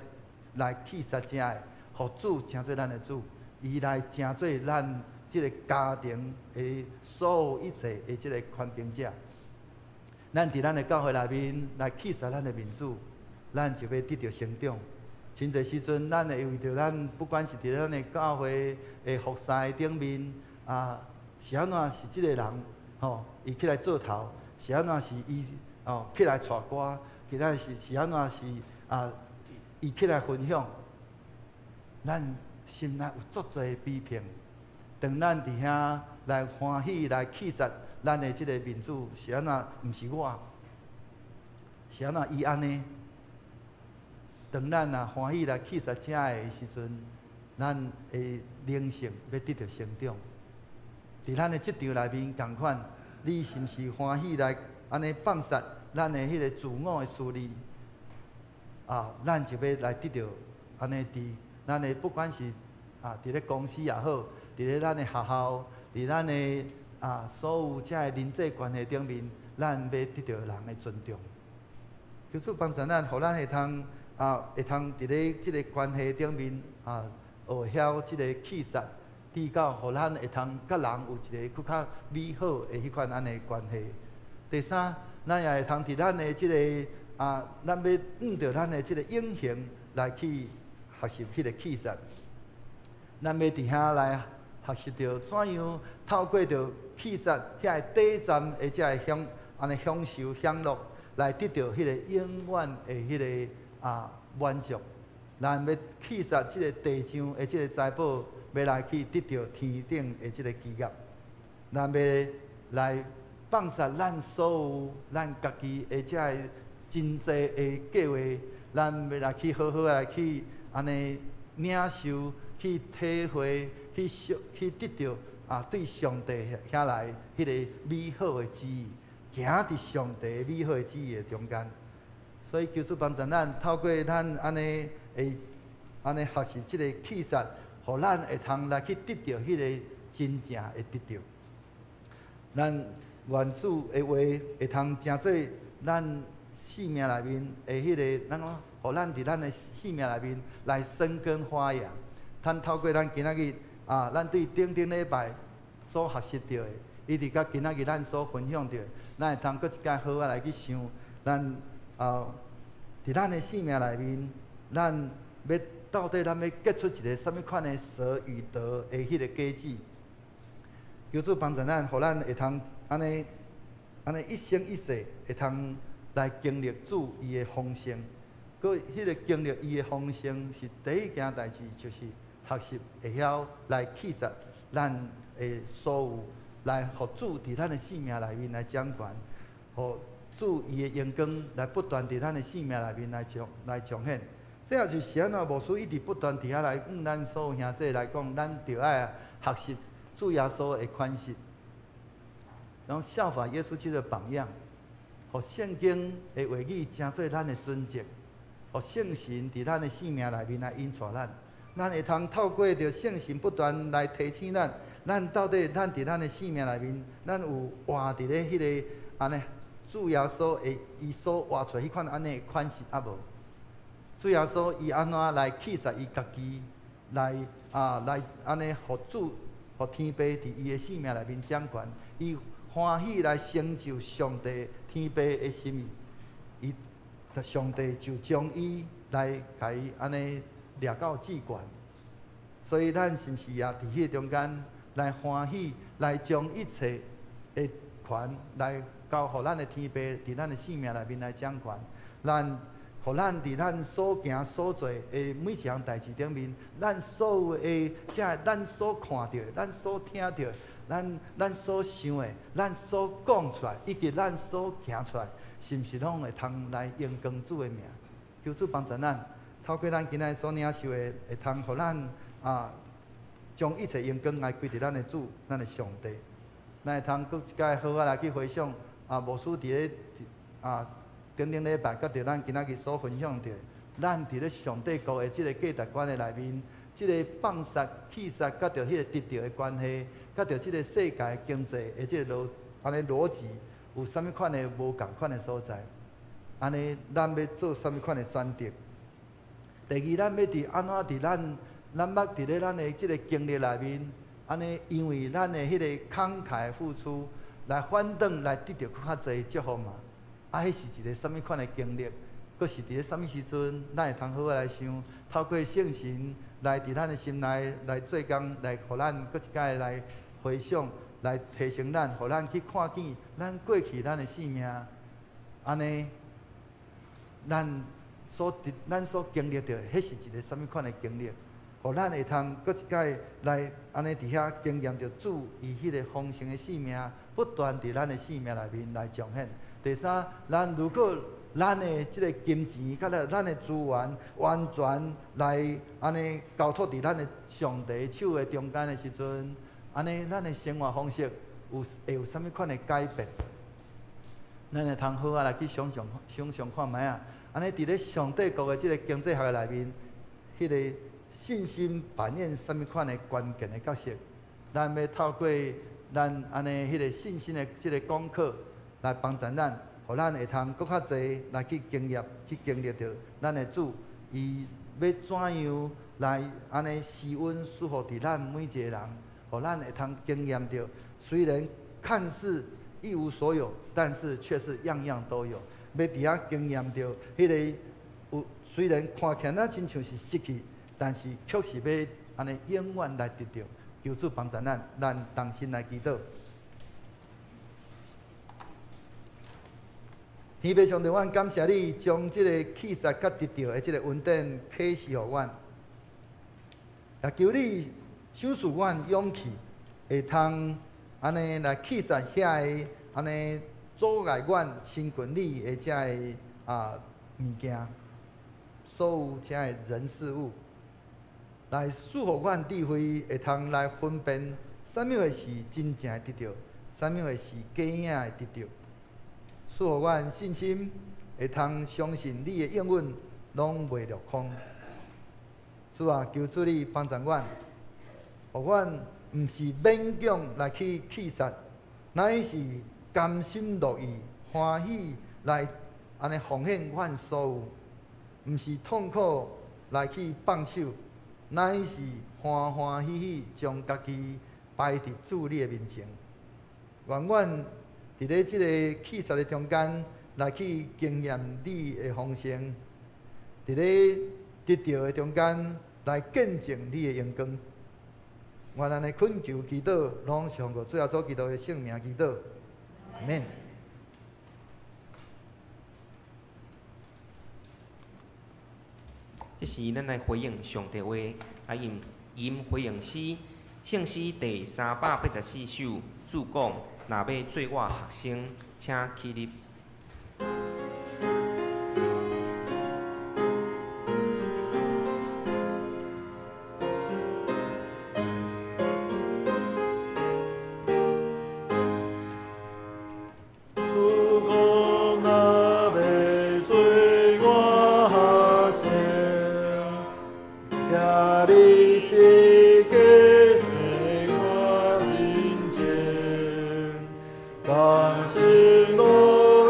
來棄殺這个，予主成做咱的主，伊來成做咱這个家庭的所有一切的這个權柄者。咱佇咱的教會內面來棄殺咱的面子，咱就欲得著成長。真濟時陣，咱會為著咱不管是佇咱的教會的服侍頂面啊，是按怎是這个人吼，伊起來做頭，是按怎是伊哦起來帶歌，其他是按怎是啊，伊起來分享，咱心內有足濟批評。當咱佇遐來歡喜來棄殺咱的這个面子，是按怎？毋是我，是按怎伊按呢？當咱若歡喜來棄殺這个時陣，咱的靈性欲得著成長。佇咱的職場內面仝款，你是毋是歡喜來按呢放殺咱的彼个自我的私利？啊，咱就欲來得著按呢佇咱的不管是啊佇咧公司也好，佇咧咱的學校，佇咱的啊所有這个人際關係頂面，咱欲得著人的尊重。求主幫助咱，予咱會通啊，會通佇咧這个關係頂面啊，學曉這個棄殺，直到予咱會通佮人有一个閣較美好的彼款按呢關係。第三，咱也會通佇咱的這个啊，咱欲按著咱的這个影形來去學習彼个棄殺。咱欲佇遐來學習著怎樣透過著棄殺遐個短暫的這个享按呢享受享樂，來得著彼個永遠的彼个啊滿足。咱欲棄殺這个地上的這个財寶，欲來去得著天頂的這个基業。咱欲來放殺咱所有咱家己的這个真濟的計劃，咱欲來去好好來去按呢領受、去體會、去學、去得著啊，對上帝遐來彼个美好的旨意，行佇上帝美好的旨意的中間。所以求主幫助咱，透過咱按呢會按呢學習這个棄殺，予咱會通來去得著彼个真正的得著。咱願主的話會通成做咱生命內面的彼个，咱講，予咱佇咱的生命內面來生根發芽。咱透過咱今仔日啊，咱對頂頂禮拜所學習著的，以及佮今仔日咱所分享著的，咱會通閣一擺好好來去想，咱啊，佇咱的生命內面，咱欲到底咱欲結出一个啥物款的捨與得的彼个果子？求主幫助咱，予咱會通按呢按呢一生一世會通來經歷主伊的豐盛。閣彼个經歷伊的豐盛，是第一件代誌，就是學習會曉來棄殺咱的所有，來予主佇咱的生命內面來掌權，予主伊的榮光來不斷佇咱的生命內面來彰顯。這也就是按怎牧師一直不斷佇遐來向咱所有兄弟來講，咱著愛學習主耶穌的款式，然後效法耶穌基督的榜樣，予聖經的話語成做咱的準則，予聖神佇咱的生命內面來引帶咱，咱會通透過著聖神不斷來提醒咱，咱到底咱佇咱的生命內面，咱有活佇咧彼个按呢主耶穌的伊所活出彼款按呢款式抑無？主耶穌伊按怎來棄殺伊家己，來啊來按呢予主予天父佇伊的生命內面掌權，伊歡喜來成就上帝天父的心意，伊上帝就將伊來共伊按呢掠到至懸。所以咱是毋是也佇彼个中間來歡喜，來將一切的權來交予咱的天父，佇咱的生命內面來掌權。咱，予咱佇咱所行所做的每一項代誌頂面，咱所有的這咱所看著的、咱所聽著的、咱所想的、咱所講出來，以及咱所行出來，是毋是攏會通來榮光主的名？求主幫助咱，透過咱今仔所領受的，會通予咱啊，將一切榮光來歸佇咱的主、咱的上帝。咱會通閣一擺好好來去回想啊，牧師佇咧啊。頂頂禮拜，佮著咱今仔日所分享著，咱佇咧上帝國的這个價值觀的內面，這个放殺、棄殺，佮著彼个得著的關係，佮著這个世界經濟的這个邏按呢邏輯，有啥物款的無仝款的所在？按呢，咱欲做啥物款的選擇？第二，咱欲佇按怎佇咱咱捌佇咧咱的這个經歷內面，按呢，因為咱的彼个慷慨付出，來反轉來得著閣較濟祝福嘛？啊，彼是一个啥物款的經歷？閣是佇咧啥物時陣，咱會通好好來想，透過聖神來佇咱的心內來做工，來予咱閣一擺來回想，來提醒咱，予咱去看見咱過去咱的生命，按呢，咱所經歷著，彼是一个啥物款的經歷？予咱會通閣一擺來按呢佇遐經驗著主伊彼个豐盛的生命，不斷佇咱的生命內面來彰顯。第三，咱如果咱的這个金錢，佮了咱的資源，完全來按呢交託佇咱的上帝手的中間的時陣，按呢咱的生活方式有會有啥物款的改變？咱會通好好來去想像、想像看覓仔？按呢佇咧上帝國的這个經濟學的內面，彼个信心扮演啥物款的關鍵的角色？咱欲透過咱按呢彼个信心的這个功課來幫助咱，予咱會通閣較濟來去經驗、去經歷著咱的主，伊欲怎樣來按呢施恩賜福佇咱每一个人，予咱會通經驗著，雖然看似一無所有，但是卻是樣樣都有。欲佇遐經驗著彼个有，雖然看起來咱親像是失去，但是卻是欲按呢永遠來得著。求主幫助咱，咱同心來祈禱。天父上帝，阮感謝你將這個棄殺佮得著的這个恩典啟示予阮，也求你賞賜阮勇氣，會通按呢來棄殺遐个按呢阻礙阮親近你的這个啊物件，所有這个人事物，來賜予阮智慧，會通來分辨啥物貨是真正的得著，啥物貨是假影的得著。賜予阮信心，會通相信你的應允攏袂落空。主啊，求主你幫助阮，予阮毋是勉強來去棄殺，乃是甘心樂意、歡喜來按呢奉獻阮所有，毋是痛苦來去放手，乃是歡歡喜喜將家己擺佇主你的面前。願阮佇咧這个棄殺的中間，來去經驗你的豐盛；佇咧得著的中間，來見證你的榮光。願按呢懇求祈禱，攏是奉主耶穌基督的聖名祈禱，阿們。這時，咱來回應上帝話，來吟吟回應詩，聖詩第384首，主講：若欲做我學生，請起立。主講，若欲做我學生，徛你十架做我跟前，甘心樂意。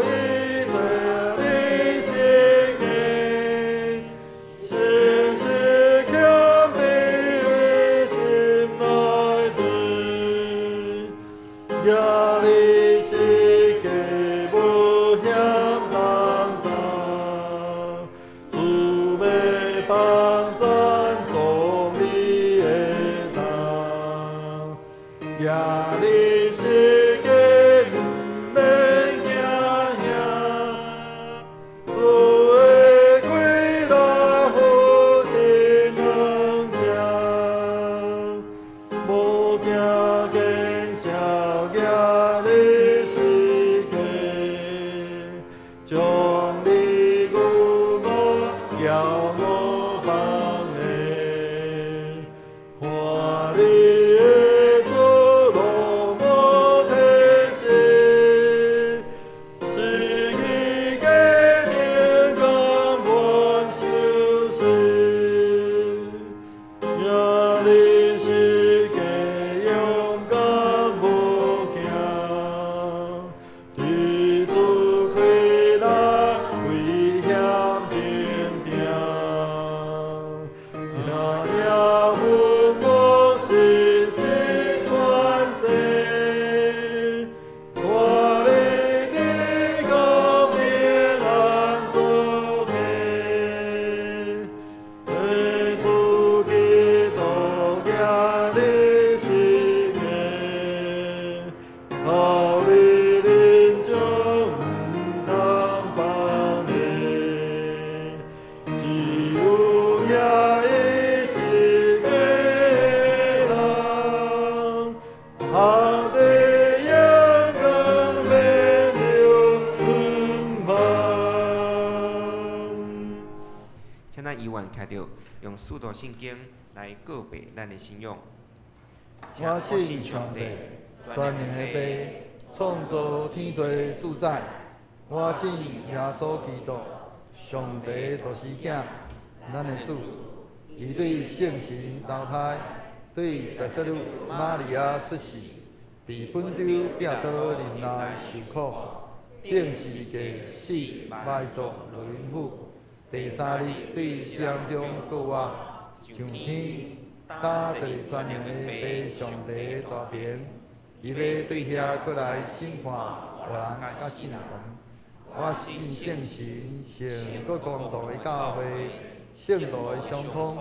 员徛著，用使徒信经来告白咱的信仰。我信上帝，全能的父，创造天地主宰。我信耶稣基督，上帝独生子，咱的主。伊对圣神投胎，对十色女玛利亚出世，伫本丢彼多忍耐受苦，钉十字架死埋葬落阴府，第三日对死人中复活，上天，搭坐全能的父上帝大权，伊欲对遐阁来审判活人佮死人。我信圣神，圣阁公道的教会，圣徒的相通，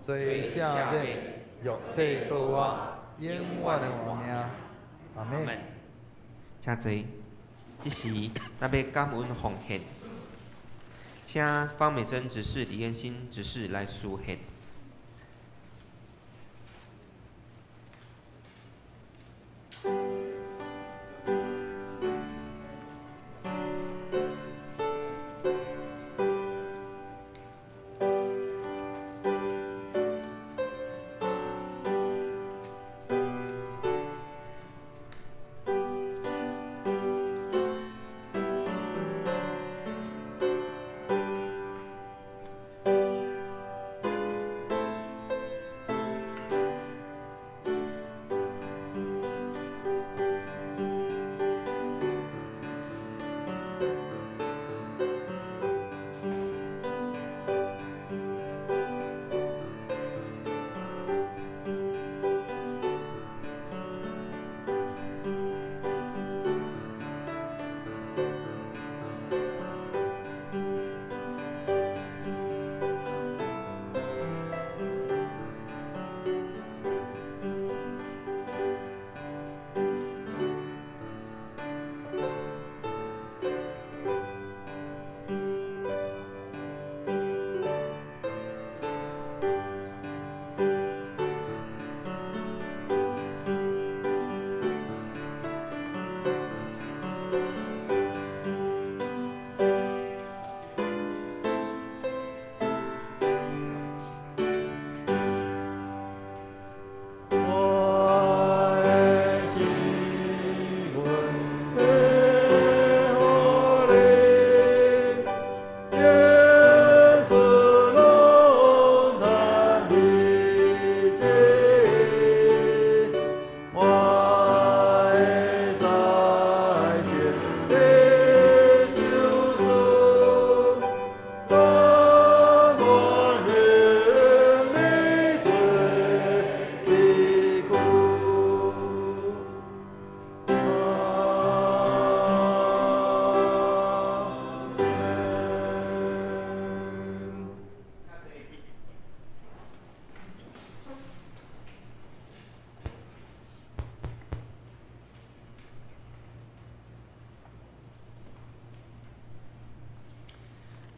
罪赦免，肉体复活，永远的活命。阿门。请坐。这时，咱欲感恩奉献，请方美珍执事、李彦新执事来书献。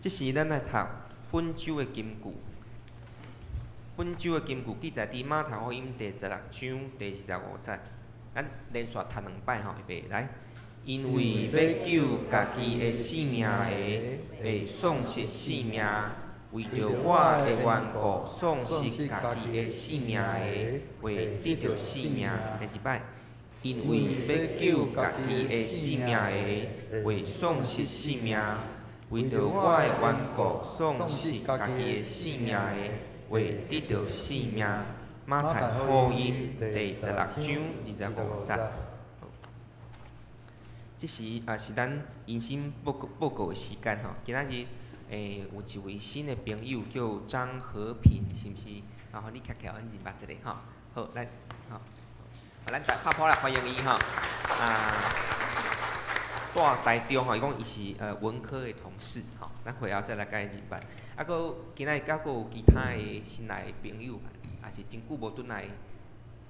这时，咱来读本周的金句。本周的金句记载伫马太福音第16章第25节。咱连续读两摆吼，预备来。因为欲救家己的性命的，会丧失性命；为著我的缘故，丧失家己的性命的，会得著性命。第二摆。因为欲救家己的性命的，会丧失性命；为著我的缘故，丧失家己的性命的，会得著性命。马太福音第16章25节。这时也是咱迎新报告的时间吼。今仔日有一位新的朋友叫张和平，是毋是？然后你徛起来，阮认捌一下吼。好，咱吼，咱来拍噗来欢迎伊吼。啊，住台中吼，伊讲伊是文科的同事吼，咱会后再来共伊认捌。啊，阁今仔日阁有其他的新来的朋友，也是真久无转来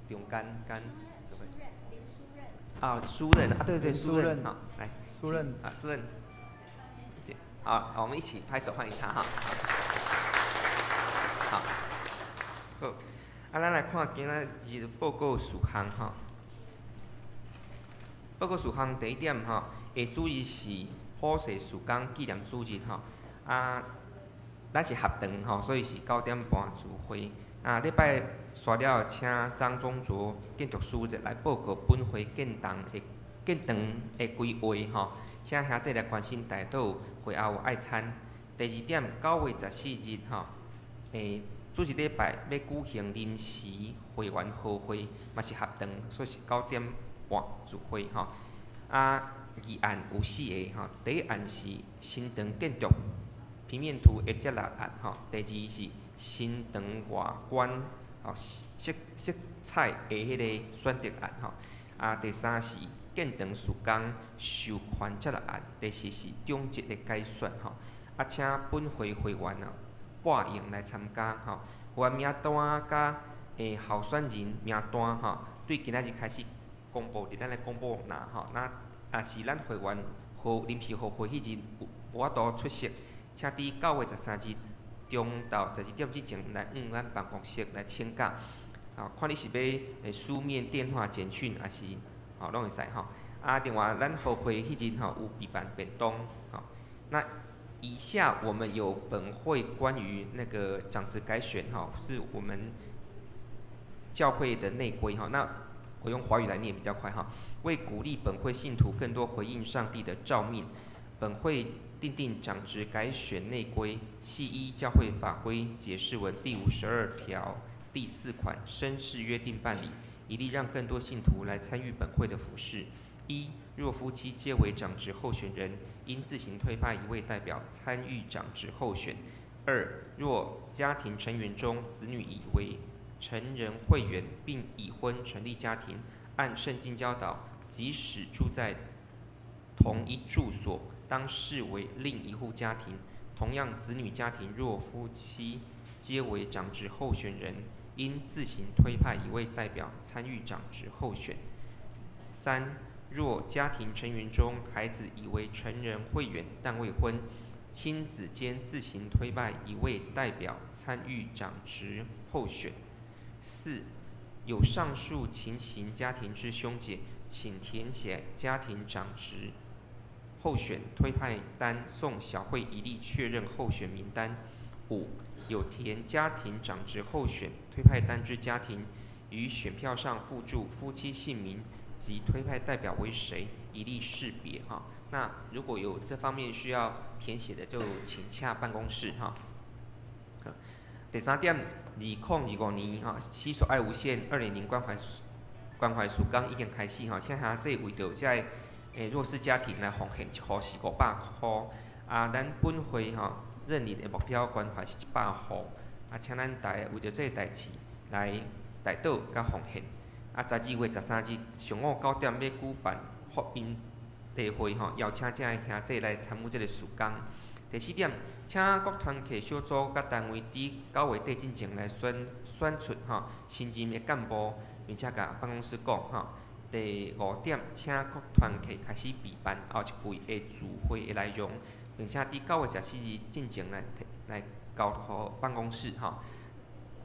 中间间做伙。啊，苏任啊，对对，苏任，好，来，苏任啊，苏任，好，我们一起拍手欢迎他哈。好，好，啊，咱来看今仔日报告事项吼。报告事项第一点吼，下主日是普世事工纪念主日吼。啊，咱是合堂吼，所以是九點半聚會。啊，禮拜煞了，請張宗卓建築師來報告本會建堂的規劃吼，請兄弟來關心代禱會後愛餐。第二點，9月14日吼，主日禮拜欲舉行臨時會員合會，嘛是合堂，所以是九點半聚會吼。啊，議案有四个吼，第一案是新堂建築平面圖的接納案吼，第二是新堂外觀吼色彩的彼个選擇案吼，啊，第三是建堂事工授權接納案，第四是長執的改選吼。啊，請本會會員啊報名來參加吼，會員名單佮候選人名單吼，對今仔日開始公布佇咱的廣播欄吼。那若是咱會員臨時合會彼日有無法度出席，請佇9月13日中晝12點之前來往咱辦公室來請假。看你是欲書面、電話、簡訊，抑是吼攏會使吼。啊，另外咱合會彼日吼有備辦便當吼。那以下我們有本會關於那個長執改選哈，是我們教會的內規哈。那我用華語來念比較快哈。為鼓勵本會信徒更多回應上帝的召命，本會訂定長執改選內規，係依教會法規解釋文第52條第四款紳士約定辦理，以利讓更多信徒來參與本會的服事。一、若夫妻皆為長執候選人，應自行推派一位代表參與長執候選。二、若家庭成員中子女已為成人會員並已婚成立家庭，按聖經教導，即使住在同一住所，當視為另一戶家庭。同樣，子女家庭若夫妻皆為長執候選人，應自行推派一位代表參與長執候選。三、若家庭成員中孩子已為成人會員但未婚，親子間自行推派一位代表參與長執候選。四、有上述情形家庭之兄姐，請填寫家庭長執候選推派單送小會以利確認候選名單。五、有填家庭長執候選推派單之家庭，於選票上附註夫妻姓名及推派代表為誰，以利識別哈。那如果有這方面需要填寫的，就請洽辦公室哈。第三點，2025年哈，西索愛無限2.0關懷事工已經開始吼，請兄弟為著這个弱勢家庭來奉獻一戶是500箍。啊，咱本會吼認領的目標關懷是100戶。啊，請咱大家為著這个代誌來代禱佮奉獻。啊，12月13日上午9點欲舉辦福音聚會吼，邀請遮个兄弟來參與這个事工。第四點，請各團契小組佮單位佇9月底進前來選出吼新任的幹部，並且共辦公室講吼。第五點，請各團契開始備辦後一季的聚會的內容，並且佇9月14日進前來交予辦公室吼，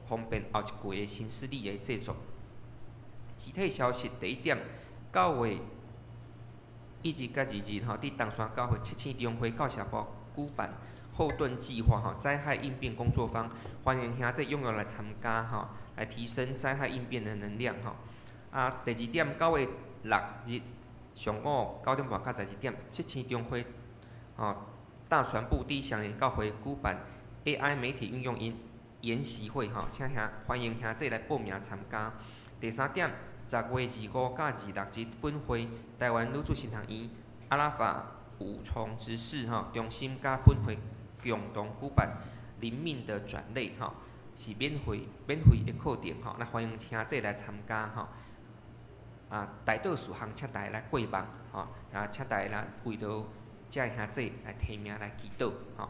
方便後一季的行事曆的製作。具體消息第一點，9月1日佮2日吼，佇東山教會七星中會教協部舉辦後盾計劃吼災害應變工作坊，歡迎兄弟踴躍來參加吼，來提升災害應變的能量吼。啊，第二點，9月6日上午9點半到12點，七星中會吼大傳部佇雙連教會舉辦 AI 媒體運用研習會吼，請兄歡迎兄弟來報名參加。第三點，10月25佮26日，本會臺灣女子神學院阿拉法五重執事吼中心佮本會共同舉辦靈命的轉捩吼，是免費的課程吼，那歡迎兄弟來參加吼。啊，代禱事項請大家來過目吼，啊，請大家來為著遮个兄弟來提名來祈禱吼。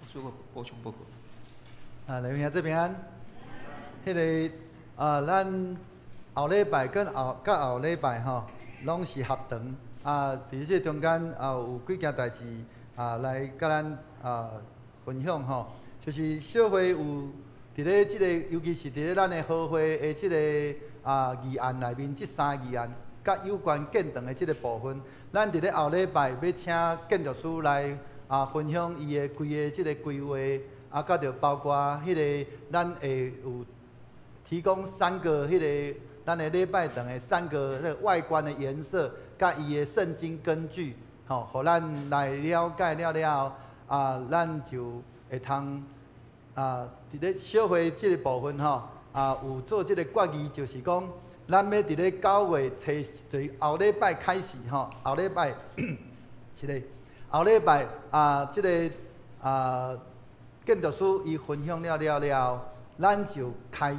我做個補充報告。啊，來兄弟平安。彼个啊，咱後禮拜跟後佮後禮拜吼，攏是合堂啊。佇這中間啊，有幾件代誌啊，來佮咱啊分享吼。就是小會有佇咧這個，尤其是佇咧咱的合會的這个啊議案內面，這三个議案佮有關建堂的這个部分，咱佇咧後禮拜欲請建築師來分享伊的規个這个規劃，佮著包括彼个咱會有提供三個彼个咱的禮拜堂的三個那個外觀的顏色，佮伊的聖經根據，吼，予咱來了解了了後，咱就會通佇咧小會這個部分吼，有做這個決議，就是講，咱欲佇咧九月初，就是後禮拜開始吼，後禮拜是咧，後禮拜這个建築師伊分享了了了後，咱就開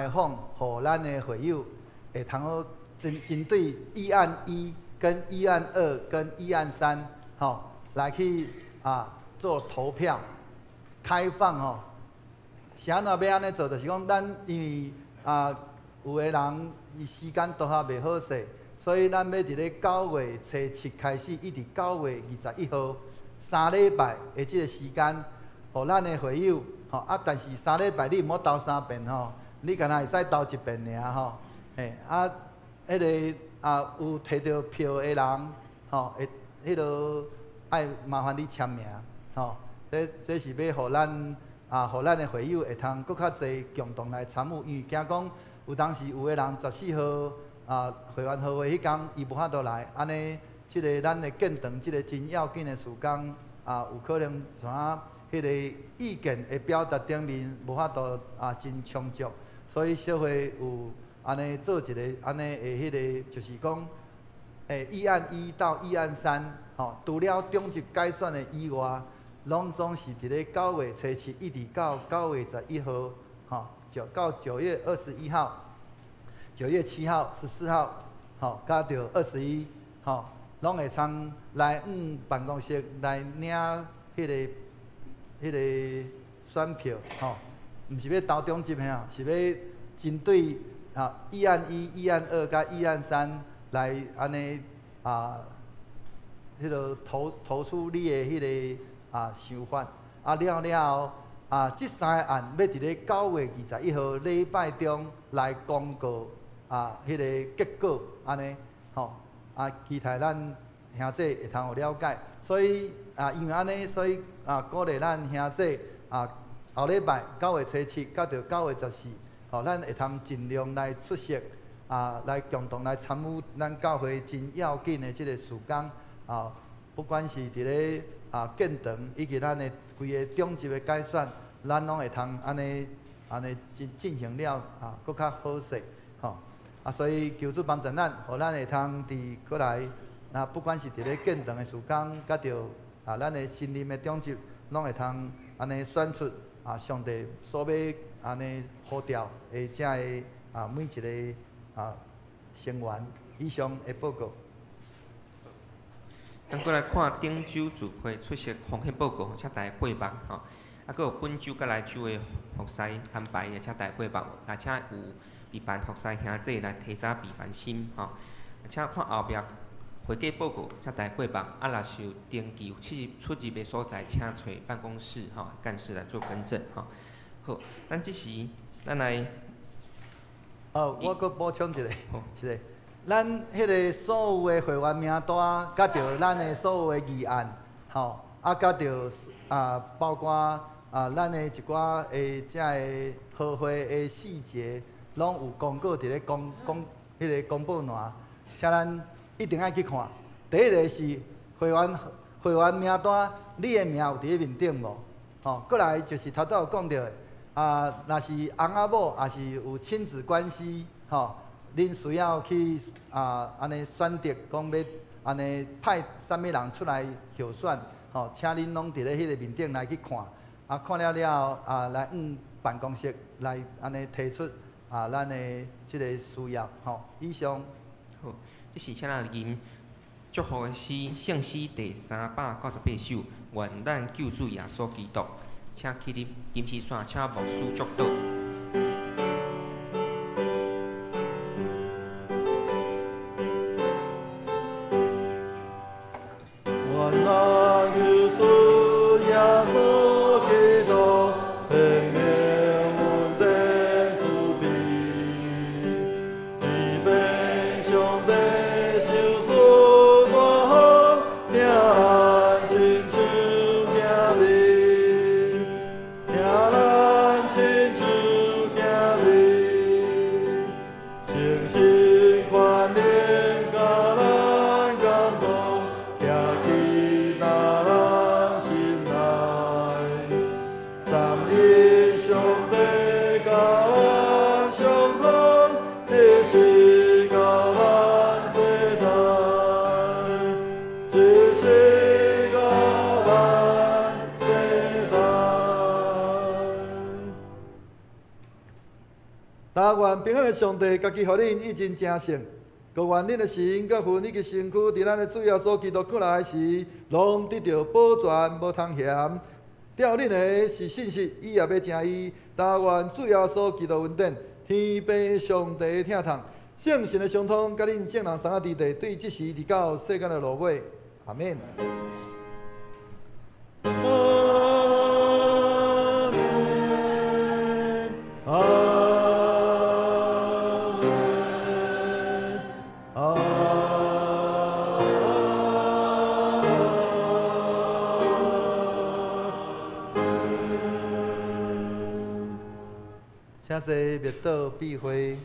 放，予咱的會友會通好針對議案一、跟議案二、跟議案三，吼，來去做投票，開放吼。是按怎欲按呢做？就是講咱因為有的人伊時間拄好袂好勢，所以咱欲佇咧九月初七開始，一直九月21號三禮拜的這个時間，予咱的會友吼但是三禮拜你毋好投三遍吼，你敢若會使投一遍爾吼，嘿彼个有提著票的人吼，會彼落愛麻煩你簽名吼，這是欲予咱予咱的會友會通閣較濟共同來參與，因為驚講有當時有的人14號會員號會彼工伊無法度來，按呢，這个咱的建堂這个真要緊的事工有可能怎啊？彼个意見的表達頂面無法度真充足，所以小會有按呢做一個按呢的彼个，就是講，議案一到議案三，吼，除了長執改選的以外，攏總是佇咧九月初七一直到9月11號，吼，就到9月21號、9月7號、14號，吼，佮著21，吼，攏會通來阮辦公室來領彼个選票，吼，毋是欲投長執的，是欲針對議案一、議案二佮議案三來按呢彼个投出你的彼个想法，了了後這三个案欲佇咧九月21號禮拜中來公告彼个結果，按呢，吼，期待咱兄弟會通有了解，所以因為按呢，所以鼓勵咱兄弟後禮拜九月初七佮著9月14，吼，咱會通盡量來出席，來共同來參與咱教會真要緊的這个事工，不管是佇咧建堂以及咱的規个長執的改選，咱攏會通按呢按呢進行了閣較好勢，吼，所以求主幫助咱，予咱會通佇過來，那不管是佇咧建堂的事工，佮著咱的新任的長執，攏會通按呢選出上帝所欲按呢呼召的這个每一个成員。以上的報告。咱閣來看頂週聚會出席奉獻報告，請大家過目吼。閣有本週佮來週的服侍安排，也請大家過目。也請有備辦服侍兄弟來提早備辦心吼。請看後壁會計報告，請大家過目。若是有登記有出入的所在，請揣辦公室吼幹事來做更正吼。好，咱這時咱來。哦，我閣補充一下，是咧。咱彼个所有的會員名單，佮著咱的所有的議案，吼，佮著包括咱的一寡的這个合會的細節，攏有公告佇咧公公彼个公布欄，請咱一定愛去看。第一个是會員名單，你的名有佇咧面頂無？吼，過來就是頭拄有講著的，若是翁仔某，抑是有親子關係，吼。恁需要去按呢選擇，講欲按呢派啥物人出來候選，吼，請恁攏佇咧彼个面頂來去看，看了了後，來阮辦公室來按呢提出咱的這个需要，吼，以上。好，這時請咱吟祝福的詩，聖詩第398首，願咱救主耶穌基督，請起立，金絲線，請牧師祝禱。上帝。的上帝家己予恁以真成聖，閣願恁的神佮魂以及身軀，佇咱的主耶穌基督過來時，攏得著保全，無通嫌。吊恁的是信實，伊也欲成伊。但願主耶穌基督恩典，天父上帝的疼痛，聖神的相通，佮恁眾人三個弟弟，對這時直到世間的落尾。阿們。阿們，阿們，阿們。請坐，默禱閉會。